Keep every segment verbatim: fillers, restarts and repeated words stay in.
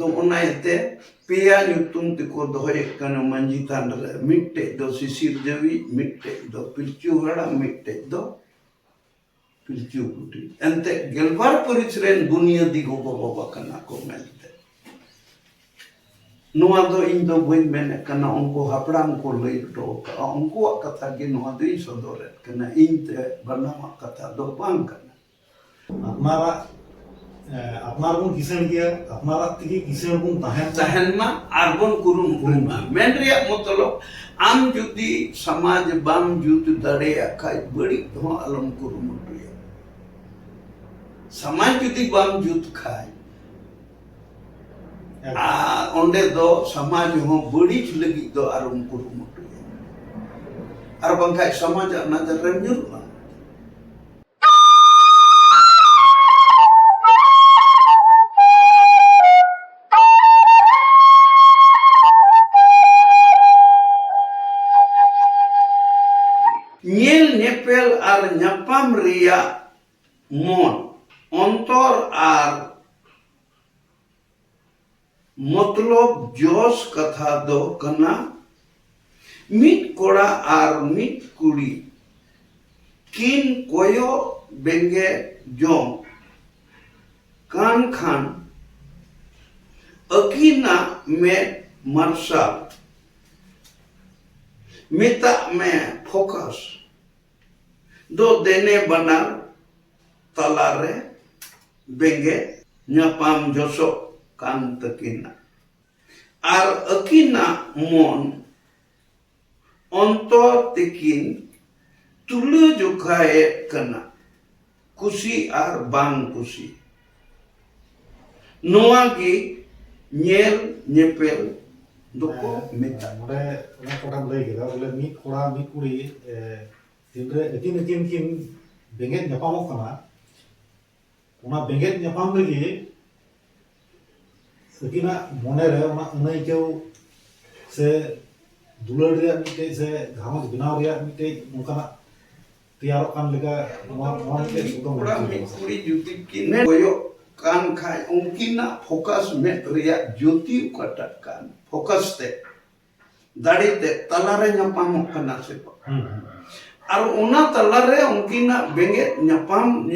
ᱛᱚ ᱚᱱᱟ ᱤᱭᱟᱹᱛᱮ ᱯᱮᱭᱟ ᱧᱩᱛᱩᱢ ᱛᱮᱠᱚ ᱫᱚᱦᱚᱭᱮᱫ ᱠᱟᱱᱟ ᱢᱟᱹᱡᱷᱤ ᱛᱷᱟᱱ ᱨᱮ, ᱢᱤᱫᱴᱮᱡ ᱫᱚ ᱥᱤᱥᱤᱨ ᱡᱟᱹᱣᱤᱡ, ᱢᱤᱫᱴᱮᱡ ᱫᱚ ᱯᱤᱞᱪᱩ ᱦᱟᱲᱟᱢ, ᱢᱤᱫᱴᱮᱡ ᱫᱚ ᱯᱤᱞᱪᱩ ᱵᱩᱰᱷᱤ᱾ ᱮᱱᱛᱮ ᱜᱮᱞᱵᱟᱨ ᱯᱟᱹᱨᱤᱥ ᱨᱮᱱ ᱵᱩᱱᱤᱭᱟᱹᱫᱤ ᱜᱚᱜᱚ ᱵᱟᱵᱟ ᱠᱟᱱᱟ ᱠᱚ ᱢᱮᱱᱛᱮ᱾ ᱱᱚᱣᱟ ᱫᱚ ᱤᱧ ᱫᱚ ᱵᱟᱹᱧ ᱢᱮᱱᱮᱫ ᱠᱟᱱᱟ, ᱩᱱᱠᱩ ᱦᱟᱯᱲᱟᱢ ᱠᱚ ᱞᱟᱹᱭ ᱦᱚᱴᱚ ᱟᱠᱟᱫᱼᱟ, ᱩᱱᱠᱩᱣᱟᱜ ᱠᱟᱛᱷᱟ ᱜᱮ ᱱᱚᱣᱟ ᱫᱚᱧ ᱥᱚᱫᱚᱨᱮᱫ ᱠᱟᱱᱟ, ᱤᱧ ᱛᱮ ᱵᱟᱱᱟᱣᱟᱜ ᱠᱟᱛᱷᱟ ᱫᱚ ᱵᱟᱝ ᱠᱟᱱᱟ᱾ ᱟᱯᱱᱟᱨᱟᱜ, ᱮ, ᱟᱯᱱᱟᱨ ᱵᱚᱱ ᱠᱤᱥᱟᱹᱬ ᱜᱮᱭᱟ, ᱟᱯᱱᱟᱨᱟᱜ ᱛᱮᱜᱮ ᱠᱤᱥᱟᱹᱬ ᱵᱚᱱ ᱛᱟᱦᱮᱱ ᱢᱟ᱾ ᱛᱟᱦᱮᱱ ᱢᱟ ᱟᱨ ᱵᱚᱱ ᱠᱩᱨᱩᱢᱩᱴᱩᱭ ᱢᱟ᱾ ᱢᱮᱱ ᱨᱮᱭᱟᱜ ᱢᱚᱛᱞᱚᱵ, ᱟᱢ ᱡᱩᱫᱤ ᱥᱚᱢᱟᱡᱽ ᱵᱟᱢ ᱡᱩᱛ ᱫᱟᱲᱮᱭᱟᱜ ᱠᱷᱟᱡ, ᱵᱟᱹᱲᱤᱡ ᱦᱚᱸ ᱟᱞᱚᱢ ᱠᱩᱨᱩᱢᱩᱴᱩᱭᱟ᱾ ᱥᱚᱢᱟᱡᱽ ᱡᱩᱫᱤ ᱵᱟᱢ ᱡᱩᱛ ᱠᱷᱟᱡ, ᱟᱨ ᱚᱸᱰᱮ ᱫᱚ ᱥᱚᱢᱟᱡᱽ ᱦᱚᱸ ᱵᱟᱹᱲᱤᱡ ᱞᱟᱹᱜᱤᱫ ᱫᱚ ᱟᱞᱚᱢ ᱠᱩᱨᱩᱢᱩᱴᱩᱭᱟ, ᱟᱨ ᱵᱟᱝᱠᱷᱟᱡ ᱥᱚᱢᱟᱡᱽ ᱟᱜ ᱱᱟᱡᱟᱨ ᱨᱮᱢ ᱧᱩᱨᱩᱜᱼᱟ᱾ ᱧᱮᱞ ᱧᱮᱯᱮᱞ ᱟᱨ ᱧᱟᱯᱟᱢ ᱨᱮᱭᱟᱜ ᱢᱚᱱ, ᱚᱱᱛᱚᱨ ᱟᱨ ᱢᱚᱛᱞᱚᱵ ᱡᱚᱥ ᱠᱟᱛᱷᱟ ᱫᱚ ᱠᱟᱱᱟ, ᱢᱤᱫ ᱠᱚᱲᱟ ᱟᱨ ᱢᱤᱫ ᱠᱩᱲᱤ ᱠᱤᱱ ᱠᱚᱭᱚᱜ ᱵᱮᱸᱜᱮᱫ ᱡᱚᱝ ᱠᱟᱱ ᱠᱷᱟᱱ, ᱟᱹᱠᱤᱱᱟᱜ ᱢᱮᱫ ᱢᱟᱨᱥᱟᱞ, ᱢᱮᱛᱟᱜ ᱢᱮ ᱯᱷᱳᱠᱟᱥ, ᱫᱚ ᱫᱮᱱᱮ ᱵᱟᱱᱟᱨ ᱛᱟᱞᱟᱨᱮ ᱵᱮᱸᱜᱮᱫ ᱧᱟᱯᱟᱢ ᱡᱚᱥᱚᱜ ᱠᱟᱱ ᱛᱟᱹᱠᱤᱱᱟ᱾ ᱟᱨ ᱟᱹᱠᱤᱱᱟᱜ ᱢᱚᱱ ᱚᱱᱛᱚᱨ ᱛᱮᱠᱤᱱ ᱛᱩᱞᱟᱹ ᱡᱚᱠᱷᱟᱭᱮᱫ ᱠᱟᱱᱟ, ᱠᱩᱥᱤ ᱟᱨ ᱵᱟᱝ ᱠᱩᱥᱤ᱾ ᱱᱚᱣᱟ ᱜᱮ ᱧᱮᱞ ᱧᱮᱯᱮᱞ ᱫᱚᱠᱚ ᱦᱮᱸ, ᱢᱮᱛᱟᱜᱼᱟ᱾ ᱱᱚᱰᱮ ᱚᱱᱮ ᱚᱠᱟᱴᱟᱢ ᱞᱟᱹᱭ ᱠᱮᱫᱟ, ᱵᱚᱞᱮ ᱢᱤᱫ ᱠᱚᱲᱟ ᱢᱤᱫ ᱠᱩᱲᱤ, ᱮ, ᱛᱤᱱᱨᱮ ᱟᱹᱠᱤᱱ ᱟᱹᱠᱤᱱ ᱠᱤᱱ ᱵᱮᱸᱜᱮᱫ ᱧᱟᱯᱟᱢᱚᱜ ᱠᱟᱱᱟ, ᱚᱱᱟ ᱵᱮᱸᱜᱮᱫ ᱧᱟᱯᱟᱢ ᱨᱮᱜᱮ ᱟᱹᱠᱤᱱᱟᱜ ᱢᱚᱱᱮᱨᱮ ᱚᱱᱟ ᱟᱹᱱᱟᱹᱭᱠᱟᱹᱣ ᱥᱮ ᱫᱩᱞᱟᱹᱲ ᱨᱮᱭᱟᱜ ᱢᱤᱫᱴᱮᱡ ᱥᱮ ᱜᱷᱟᱨᱚᱸᱡᱽ ᱵᱮᱱᱟᱣ ᱨᱮᱭᱟᱜ ᱢᱤᱫᱴᱮᱡ ᱱᱚᱝᱠᱟᱱᱟᱜ ᱛᱮᱭᱟᱨᱚᱜ ᱠᱟᱱ ᱞᱮᱠᱟ ᱱᱚᱣᱟ, ᱱᱚᱣᱟ ᱢᱤᱫᱴᱮᱡ ᱢᱤᱫ ᱥᱚᱫᱚᱨ ᱠᱚᱲᱟ ᱢᱤᱫ ᱠᱩᱲᱤ ᱡᱩᱫᱤ ᱠᱤᱱ ᱠᱚᱭᱚᱜ ᱠᱟᱱ ᱠᱷᱟᱡ, ᱩᱱᱠᱤᱱᱟᱜ ᱯᱷᱳᱠᱟᱥ, ᱢᱮᱫ ᱨᱮᱭᱟᱜ ᱡᱳᱛᱤ ᱚᱠᱟᱴᱟᱜ ᱠᱟᱱ, ᱯᱷᱳᱠᱟᱥ ᱛᱮ, ᱫᱟᱲᱮ ᱛᱮ ᱛᱟᱞᱟᱨᱮ ᱧᱟᱯᱟᱢᱚᱜ ᱠᱟᱱᱟ ᱥᱮ ᱵᱟᱝ? ᱟᱨ ᱚᱱᱟ ᱛᱟᱞᱟᱨᱮ ᱩᱱᱠᱤᱱᱟᱜ ᱵᱮᱸᱜᱮᱫ ᱧᱟᱯᱟᱢ,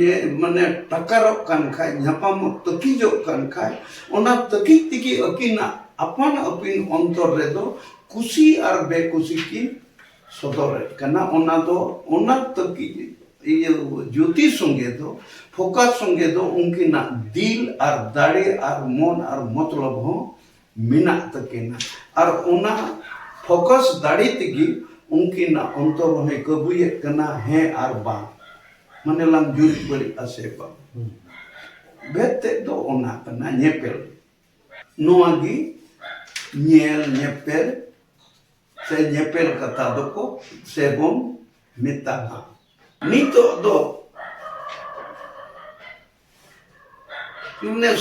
ᱢᱟᱱᱮ ᱴᱟᱠᱟᱨᱚᱜ ᱠᱟᱱ ᱠᱷᱟᱡ, ᱧᱟᱯᱟᱢᱚᱜ ᱛᱟᱹᱠᱤᱡᱚᱜ ᱠᱟᱱ ᱠᱷᱟᱡ, ᱚᱱᱟ ᱛᱟᱹᱠᱤᱡ ᱛᱮᱜᱮ ᱟᱹᱠᱤᱱᱟᱜ ᱟᱯᱟᱱ ᱟᱹᱯᱤᱱ ᱚᱱᱛᱚᱨ ᱨᱮᱫᱚ ᱠᱩᱥᱤ ᱟᱨ ᱵᱮᱠᱩᱥᱤ ᱠᱤᱱ ᱥᱚᱫᱚᱨᱮᱫ ᱠᱟᱱᱟ᱾ ᱚᱱᱟ ᱫᱚ, ᱚᱱᱟ ᱛᱟᱹᱠᱤᱡ, ᱤᱭᱟᱹ, ᱡᱳᱛᱤ ᱥᱚᱸᱜᱮ ᱫᱚ, ᱯᱷᱳᱠᱟᱥ ᱥᱚᱸᱜᱮ ᱫᱚ ᱩᱱᱠᱤᱱᱟᱜ ᱫᱤᱞ ᱟᱨ ᱫᱟᱲᱮ ᱟᱨ ᱢᱚᱱ ᱟᱨ ᱢᱚᱛᱞᱚᱵ ᱦᱚᱸ ᱢᱮᱱᱟᱜ ᱛᱟᱹᱠᱤᱱᱟ᱾ ᱟᱨ ᱚᱱᱟ ᱯᱷᱳᱠᱟᱥ ᱫᱟᱲᱮ ᱛᱮᱜᱮ ᱩᱱᱠᱤᱱᱟᱜ ᱚᱱᱛᱚᱨ ᱦᱚᱸᱭ ᱠᱟᱹᱵᱩᱭᱮᱫ ᱠᱟᱱᱟ, ᱦᱮᱸ ᱟᱨ ᱵᱟᱝ, ᱢᱟᱱᱮ ᱞᱟᱝ ᱡᱩᱨᱤ ᱵᱟᱹᱲᱤᱡᱼᱟ ᱥᱮ ᱵᱟᱝ᱾ ᱵᱷᱮᱫ ᱛᱮᱫ ᱫᱚ ᱚᱱᱟ ᱠᱟᱱᱟ, ᱧᱮᱯᱮᱞ᱾ ᱱᱚᱣᱟ ᱜᱮ ᱧᱮᱞ ᱧᱮᱯᱮᱞ ᱥᱮ ᱧᱮᱯᱮᱞ ᱠᱟᱛᱷᱟ ᱫᱚᱠᱚ ᱥᱮᱵᱚᱱ ᱢᱮᱛᱟᱜᱼᱟ᱾ ᱱᱤᱛᱚᱜ ᱫᱚ ᱢᱟᱱᱮ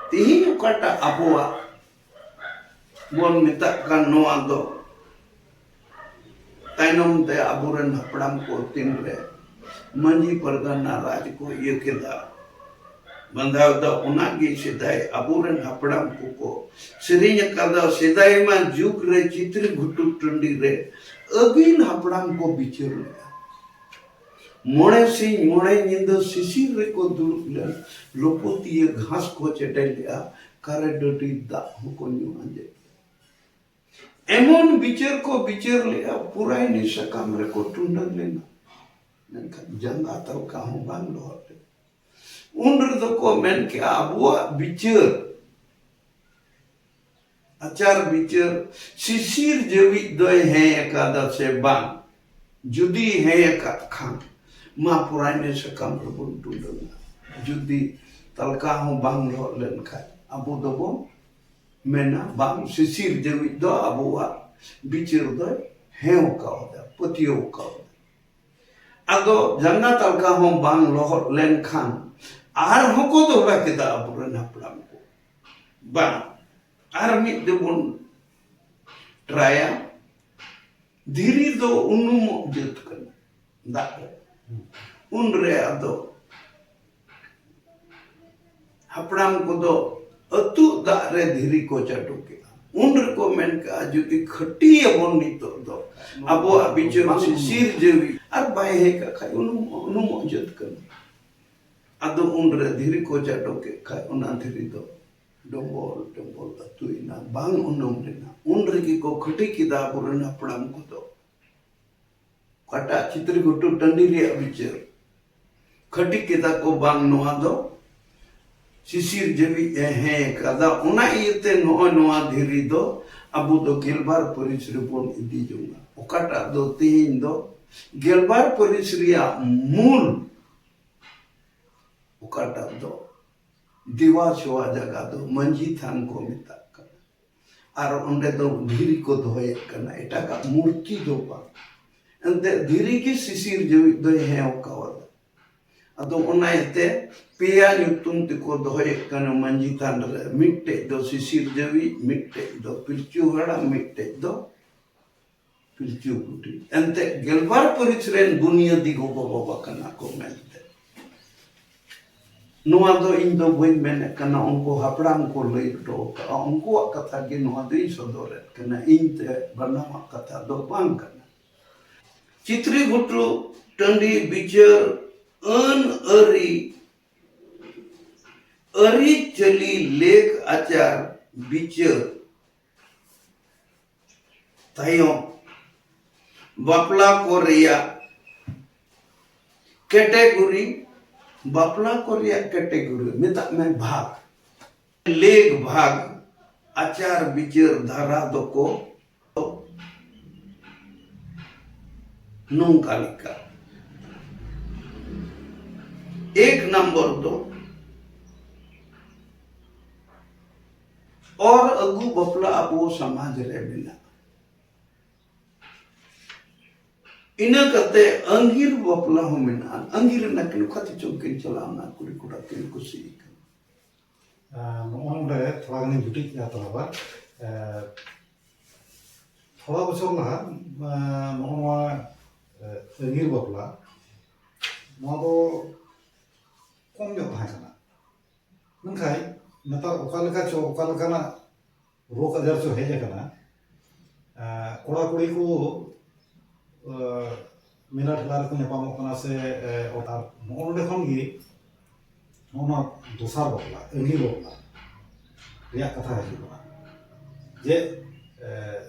ᱛᱮᱦᱮᱧ ᱚᱠᱟᱴᱟᱜ ᱟᱵᱚᱣᱟᱜ ᱵᱚᱱ ᱢᱮᱛᱟᱜ ᱠᱟᱱ, ᱱᱚᱣᱟ ᱫᱚ ᱛᱟᱭᱱᱚᱢ ᱛᱮ ᱟᱵᱚᱨᱮᱱ ᱦᱟᱯᱲᱟᱢ ᱠᱚ ᱛᱤᱱᱨᱮ ᱢᱟᱹᱡᱷᱤ ᱯᱟᱨᱜᱟᱱᱟ ᱨᱟᱡᱽ ᱠᱚ ᱤᱭᱟᱹ ᱠᱮᱫᱟ, ᱵᱟᱸᱫᱷᱟᱣ ᱫᱚ ᱚᱱᱟᱜᱮ ᱥᱮᱫᱟᱭ ᱟᱵᱚᱨᱮᱱ ᱦᱟᱯᱲᱟᱢ ᱠᱚᱠᱚ ᱥᱮᱨᱮᱧ ᱟᱠᱟᱫᱟ᱾ ᱥᱮᱫᱟᱭ ᱢᱟ ᱡᱩᱜᱽ ᱨᱮ ᱪᱤᱛᱨᱤ ᱜᱷᱩᱴᱩ ᱴᱟᱺᱰᱤ ᱨᱮ ᱟᱹᱜᱤᱞ ᱦᱟᱯᱲᱟᱢ ᱠᱚ ᱵᱤᱪᱟᱹᱨ ᱞᱮᱫᱟ᱾ ᱢᱚᱬᱮ ᱥᱤᱧ ᱢᱚᱬᱮ ᱧᱤᱫᱟᱹ ᱥᱤᱥᱤᱨ ᱨᱮᱠᱚ ᱫᱩᱲᱩᱵ ᱞᱮᱱ, ᱞᱩᱯᱩᱛᱤᱭᱟᱹ ᱜᱷᱟᱥ ᱠᱚ ᱪᱮᱴᱮᱡ ᱞᱮᱫᱼᱟ, ᱠᱟᱨᱮ ᱰᱟᱹᱰᱤ ᱫᱟᱜ ᱦᱚᱸᱠᱚ ᱧᱩ ᱟᱸᱡᱮᱫ ᱞᱮᱫᱼᱟ᱾ ᱮᱢᱚᱱ ᱵᱤᱪᱟᱹᱨ ᱠᱚ ᱵᱤᱪᱟᱹᱨ ᱞᱮᱫᱼᱟ, ᱯᱩᱨᱟᱭᱱᱤ ᱥᱟᱠᱟᱢ ᱨᱮᱠᱚ ᱴᱩᱸᱰᱟᱹᱝ ᱞᱮᱱᱟ, ᱢᱮᱱᱠᱷᱟᱱ ᱡᱟᱸᱜᱟ ᱛᱟᱞᱠᱟ ᱦᱚᱸ ᱵᱟᱝ ᱞᱚᱦᱚᱫ ᱞᱮᱱᱟ᱾ ᱩᱱ ᱨᱮᱫᱚ ᱠᱚ ᱢᱮᱱ ᱠᱮᱜᱼᱟ, ᱟᱵᱚᱣᱟᱜ ᱵᱤᱪᱟᱹᱨ, ᱟᱪᱟᱨ ᱵᱤᱪᱟᱹᱨ, ᱥᱤᱥᱤᱨ ᱡᱟᱹᱣᱤᱡ ᱫᱚᱭ ᱦᱮᱸ ᱟᱠᱟᱫᱟ ᱥᱮ ᱵᱟᱝ? ᱡᱩᱫᱤ ᱦᱮᱸ ᱟᱠᱟᱫ ᱠᱷᱟᱱ, ᱢᱟ ᱯᱚᱨᱟᱭᱱᱤ ᱥᱟᱠᱟᱢ ᱨᱮᱵᱚᱱ ᱴᱩᱰᱟᱹᱝᱟ᱾ ᱡᱩᱫᱤ ᱛᱟᱞᱠᱟ ᱦᱚᱸ ᱵᱟᱝ ᱞᱚᱦᱚᱫ ᱞᱮᱱᱠᱷᱟᱱ, ᱟᱵᱚ ᱫᱚᱵᱚᱱ ᱢᱮᱱᱟ, ᱵᱟᱝ, ᱥᱤᱥᱤᱨ ᱡᱟᱹᱣᱤᱡ ᱫᱚ ᱟᱵᱚᱣᱟᱜ ᱵᱤᱪᱟᱹᱨ ᱫᱚᱭ ᱦᱮᱸ ᱠᱟᱣᱫᱟ, ᱯᱟᱹᱛᱭᱟᱹᱣ ᱠᱟᱣᱫᱟ᱾ ᱟᱫᱚ ᱡᱟᱸᱜᱟ ᱛᱟᱞᱠᱟ ᱦᱚᱸ ᱵᱟᱝ ᱞᱚᱦᱚᱫ ᱞᱮᱱᱠᱷᱟᱱ ᱟᱨᱦᱚᱸ ᱠᱚ ᱫᱚᱦᱲᱟ ᱠᱮᱫᱟ ᱟᱵᱚᱨᱮᱱ ᱦᱟᱯᱲᱟᱢ ᱠᱚ, ᱵᱟᱝ, ᱟᱨ ᱢᱤᱫ ᱫᱚᱵᱚᱱ ᱴᱨᱟᱭᱟ᱾ ᱫᱷᱤᱨᱤ ᱫᱚ ᱩᱱᱩᱢᱚᱜ ᱡᱟᱹᱛ ᱠᱟᱱᱟ ᱫᱟᱜ ᱨᱮ᱾ ᱩᱱᱨᱮ ᱟᱫᱚ ᱦᱟᱯᱲᱟᱢ ᱠᱚᱫᱚ ᱟᱹᱛᱩᱜ ᱫᱟᱜ ᱨᱮ ᱫᱷᱤᱨᱤ ᱠᱚ ᱪᱟᱰᱚ ᱠᱮᱜᱼᱟ᱾ ᱩᱱ ᱨᱮᱠᱚ ᱢᱮᱱ ᱠᱟᱜᱼᱟ, ᱡᱩᱫᱤ ᱠᱷᱟᱹᱴᱤᱭᱟᱵᱚᱱ ᱱᱤᱛᱚᱜ ᱫᱚ ᱟᱵᱚᱣᱟᱜ ᱵᱤᱪᱟᱹᱨ ᱥᱤᱥᱤᱨ ᱡᱟᱹᱣᱤ ᱟᱨ ᱵᱟᱭ ᱦᱮᱡ ᱠᱟᱜ ᱠᱷᱟᱡ ᱩᱱᱩᱢ-, ᱩᱱᱩᱢᱚᱜ ᱡᱟᱹᱛ ᱠᱟᱱᱟ᱾ ᱟᱫᱚ ᱩᱱᱨᱮ ᱫᱷᱤᱨᱤ ᱠᱚ ᱪᱟᱰᱚ ᱠᱮᱫ ᱠᱷᱟᱡ ᱚᱱᱟ ᱫᱷᱤᱨᱤ ᱫᱚ ᱰᱚᱢᱵᱚᱞ ᱰᱚᱢᱵᱚᱞ ᱟᱹᱛᱩᱭᱮᱱᱟ, ᱵᱟᱝ ᱩᱱᱩᱢ ᱞᱮᱱᱟ᱾ ᱩᱱ ᱨᱮᱜᱮ ᱠᱚ ᱠᱷᱟᱹᱴᱤ ᱠᱮᱫᱟ ᱟᱵᱚᱨᱮᱱ ᱦᱟᱯᱲᱟᱢ ᱠᱚᱫᱚ᱾ ᱚᱠᱟᱴᱟᱜ ᱪᱤᱛᱨᱤᱜᱷᱩᱴᱩ ᱴᱟᱺᱰᱤ ᱨᱮᱭᱟᱜ ᱵᱤᱪᱟᱹᱨ ᱠᱷᱟᱹᱴᱤ ᱠᱮᱫᱟ ᱠᱚ, ᱵᱟᱝ ᱱᱚᱣᱟ ᱫᱚ ᱥᱤᱥᱤᱨ ᱡᱟᱹᱣᱤᱡ ᱮ ᱦᱮᱸ ᱠᱟᱫᱟ᱾ ᱚᱱᱟ ᱤᱭᱟᱹᱛᱮ ᱱᱚᱜᱼᱚᱭ ᱱᱚᱣᱟ ᱫᱷᱤᱨᱤ ᱫᱚ ᱟᱵᱚ ᱫᱚ ᱜᱮᱞᱵᱟᱨ ᱯᱟᱹᱨᱤᱥ ᱨᱮᱵᱚᱱ ᱤᱫᱤ ᱡᱚᱝᱟ᱾ ᱚᱠᱟᱴᱟᱜ ᱫᱚ ᱛᱮᱦᱮᱧ ᱫᱚ ᱜᱮᱞᱵᱟᱨ ᱯᱟᱹᱨᱤᱥ ᱨᱮᱭᱟᱜ ᱢᱩᱞ, ᱚᱠᱟᱴᱟᱜ ᱫᱚ ᱫᱮᱣᱟ ᱥᱮᱣᱟ ᱡᱟᱭᱜᱟ ᱫᱚ ᱢᱟᱹᱡᱷᱤ ᱛᱷᱟᱱ ᱠᱚ ᱢᱮᱛᱟᱜ ᱠᱟᱱᱟ᱾ ᱟᱨ ᱚᱸᱰᱮ ᱫᱚ ᱫᱷᱤᱨᱤ ᱠᱚ ᱫᱚᱦᱚᱭᱮᱫ ᱠᱟᱱᱟ, ᱮᱴᱟᱜᱟᱜ ᱢᱩᱨᱛᱤ ᱫᱚ ᱵᱟᱝ᱾ ᱮᱱᱛᱮ ᱫᱷᱤᱨᱤ ᱜᱮ ᱥᱤᱥᱤᱨ ᱡᱟᱹᱣᱤᱡ ᱫᱚᱭ ᱦᱮᱸ ᱠᱟᱣᱫᱟ᱾ ᱟᱫᱚ ᱚᱱᱟ ᱤᱭᱟᱹᱛᱮ ᱯᱮᱭᱟ ᱧᱩᱛᱩᱢ ᱛᱮᱠᱚ ᱫᱚᱦᱚᱭᱮᱫ ᱠᱟᱱᱟ ᱢᱟᱹᱡᱷᱤ ᱛᱷᱟᱱ ᱨᱮ, ᱢᱤᱫᱴᱮᱡ ᱫᱚ ᱥᱤᱥᱤᱨ ᱡᱟᱹᱣᱤᱡ, ᱢᱤᱫᱴᱮᱡ ᱫᱚ ᱯᱤᱞᱪᱩ ᱦᱟᱲᱟᱢ, ᱢᱤᱫᱴᱮᱡ ᱫᱚ ᱯᱤᱞᱪᱩ ᱵᱩᱰᱷᱤ᱾ ᱮᱱᱛᱮ ᱜᱮᱞᱵᱟᱨ ᱯᱟᱹᱨᱤᱥ ᱨᱮᱱ ᱵᱩᱱᱤᱭᱟᱹᱫᱤ ᱜᱚᱜᱚ ᱵᱟᱵᱟ ᱠᱟᱱᱟ ᱠᱚ ᱢᱮᱱᱛᱮ᱾ ᱱᱚᱣᱟ ᱫᱚ ᱤᱧ ᱫᱚ ᱵᱟᱹᱧ ᱢᱮᱱᱮᱫ ᱠᱟᱱᱟ, ᱩᱱᱠᱩ ᱦᱟᱯᱲᱟᱢ ᱠᱚ ᱞᱟᱹᱭ ᱦᱚᱴᱚ ᱟᱠᱟᱫᱼᱟ, ᱩᱱᱠᱩᱣᱟᱜ ᱠᱟᱛᱷᱟ ᱜᱮ ᱱᱚᱣᱟ ᱫᱚᱧ ᱥᱚᱫᱚᱨᱮᱫ ᱠᱟᱱᱟ, ᱤᱧ ᱛᱮ ᱵᱟᱱᱟᱢᱟᱜ ᱠᱟᱛᱷᱟ ᱫᱚ ᱵᱟᱝ ᱠᱟᱱᱟ᱾ ᱪᱤᱛᱨᱤᱜᱷᱩᱴᱩ ᱴᱟᱺᱰᱤ ᱵᱤᱪᱟᱹᱨ ᱟᱹᱱ ᱟᱹᱨᱤ, ᱟᱹᱨᱤᱪᱟᱹᱞᱤ, ᱞᱮᱠ ᱟᱪᱟᱨ ᱵᱤᱪᱟᱹᱨ ᱛᱟᱭᱚᱢ ᱵᱟᱯᱞᱟ ᱠᱚ ᱨᱮᱭᱟᱜ ᱠᱮᱴᱮᱜᱚᱨᱤ, ᱵᱟᱯᱞᱟ ᱠᱚ ᱨᱮᱭᱟᱜ ᱠᱮᱴᱮᱜᱚᱨᱤ ᱢᱮᱛᱟᱜ ᱢᱮ ᱵᱷᱟᱜᱽ, ᱞᱮᱠ ᱵᱷᱟᱜᱽ, ᱟᱪᱟᱨ ᱵᱤᱪᱟᱹᱨ ᱫᱷᱟᱨᱟ ᱫᱚᱠᱚ ᱱᱚᱝᱠᱟ ᱞᱮᱠᱟ᱾ ᱮᱠ ᱱᱚᱢᱵᱚᱨ ᱫᱚ ᱚᱨ ᱟᱹᱜᱩ ᱵᱟᱯᱞᱟ ᱟᱵᱚ ᱥᱚᱢᱟᱡᱽ ᱨᱮ ᱢᱮᱱᱟᱜᱼᱟ᱾ ᱤᱱᱟᱹ ᱠᱟᱛᱮ ᱟᱸᱜᱤᱨ ᱵᱟᱯᱞᱟ ᱦᱚᱸ ᱢᱮᱱᱟᱜᱼᱟ᱾ ᱟᱸᱜᱤᱨ ᱮᱱᱟ ᱠᱤᱱ, ᱚᱠᱟ ᱛᱮᱪᱚᱝ ᱠᱤᱱ ᱪᱟᱞᱟᱣ ᱮᱱᱟ, ᱠᱩᱲᱤ ᱠᱚᱲᱟ ᱠᱤᱱ ᱠᱩᱥᱤ ᱟᱠᱟᱱᱟ᱾ ᱟᱨ ᱱᱚᱜᱼᱚ ᱱᱚᱰᱮ ᱛᱷᱚᱲᱟ ᱜᱟᱱᱤᱧ ᱵᱩᱴᱤᱡ ᱠᱮᱫᱟ ᱛᱟᱞᱟ ᱵᱟᱨ᱾ ᱮ, ᱛᱷᱚᱲᱟ ᱵᱚᱪᱷᱚᱨ ᱞᱟᱦᱟ, ᱮ, ᱱᱚᱜᱼᱚ ᱱᱚᱣᱟ, ᱮ, ᱟᱸᱜᱤᱨ ᱵᱟᱯᱞᱟ, ᱱᱚᱣᱟ ᱫᱚ ᱠᱚᱢ ᱧᱚᱜ ᱛᱟᱦᱮᱸ ᱠᱟᱱᱟ᱾ ᱢᱮᱱᱠᱷᱟᱱ ᱱᱮᱛᱟᱨ ᱚᱠᱟ ᱞᱮᱠᱟ ᱪᱚ, ᱚᱠᱟ ᱞᱮᱠᱟᱱᱟᱜ ᱨᱳᱜᱽ ᱟᱡᱟᱨ ᱪᱚ ᱦᱮᱡ ᱟᱠᱟᱱᱟ᱾ ᱮᱸ, ᱠᱚᱲᱟ ᱠᱩᱲᱤ ᱠᱚ, ᱮᱸ, ᱢᱮᱞᱟ ᱴᱷᱮᱞᱟ ᱨᱮᱠᱚ ᱧᱟᱯᱟᱢᱚᱜ ᱠᱟᱱᱟ ᱥᱮ, ᱮᱸ, ᱚᱠᱟ, ᱱᱚᱜᱼᱚ ᱱᱚᱰᱮ ᱠᱷᱚᱱ ᱜᱮ ᱱᱚᱜᱼᱚ ᱱᱚᱣᱟ ᱫᱚᱥᱟᱨ ᱵᱟᱯᱞᱟ, ᱟᱹᱜᱤᱨ ᱵᱟᱯᱞᱟ ᱨᱮᱭᱟᱜ ᱠᱟᱛᱷᱟ ᱦᱤᱡᱩᱜ ᱠᱟᱱᱟ᱾ ᱡᱮ,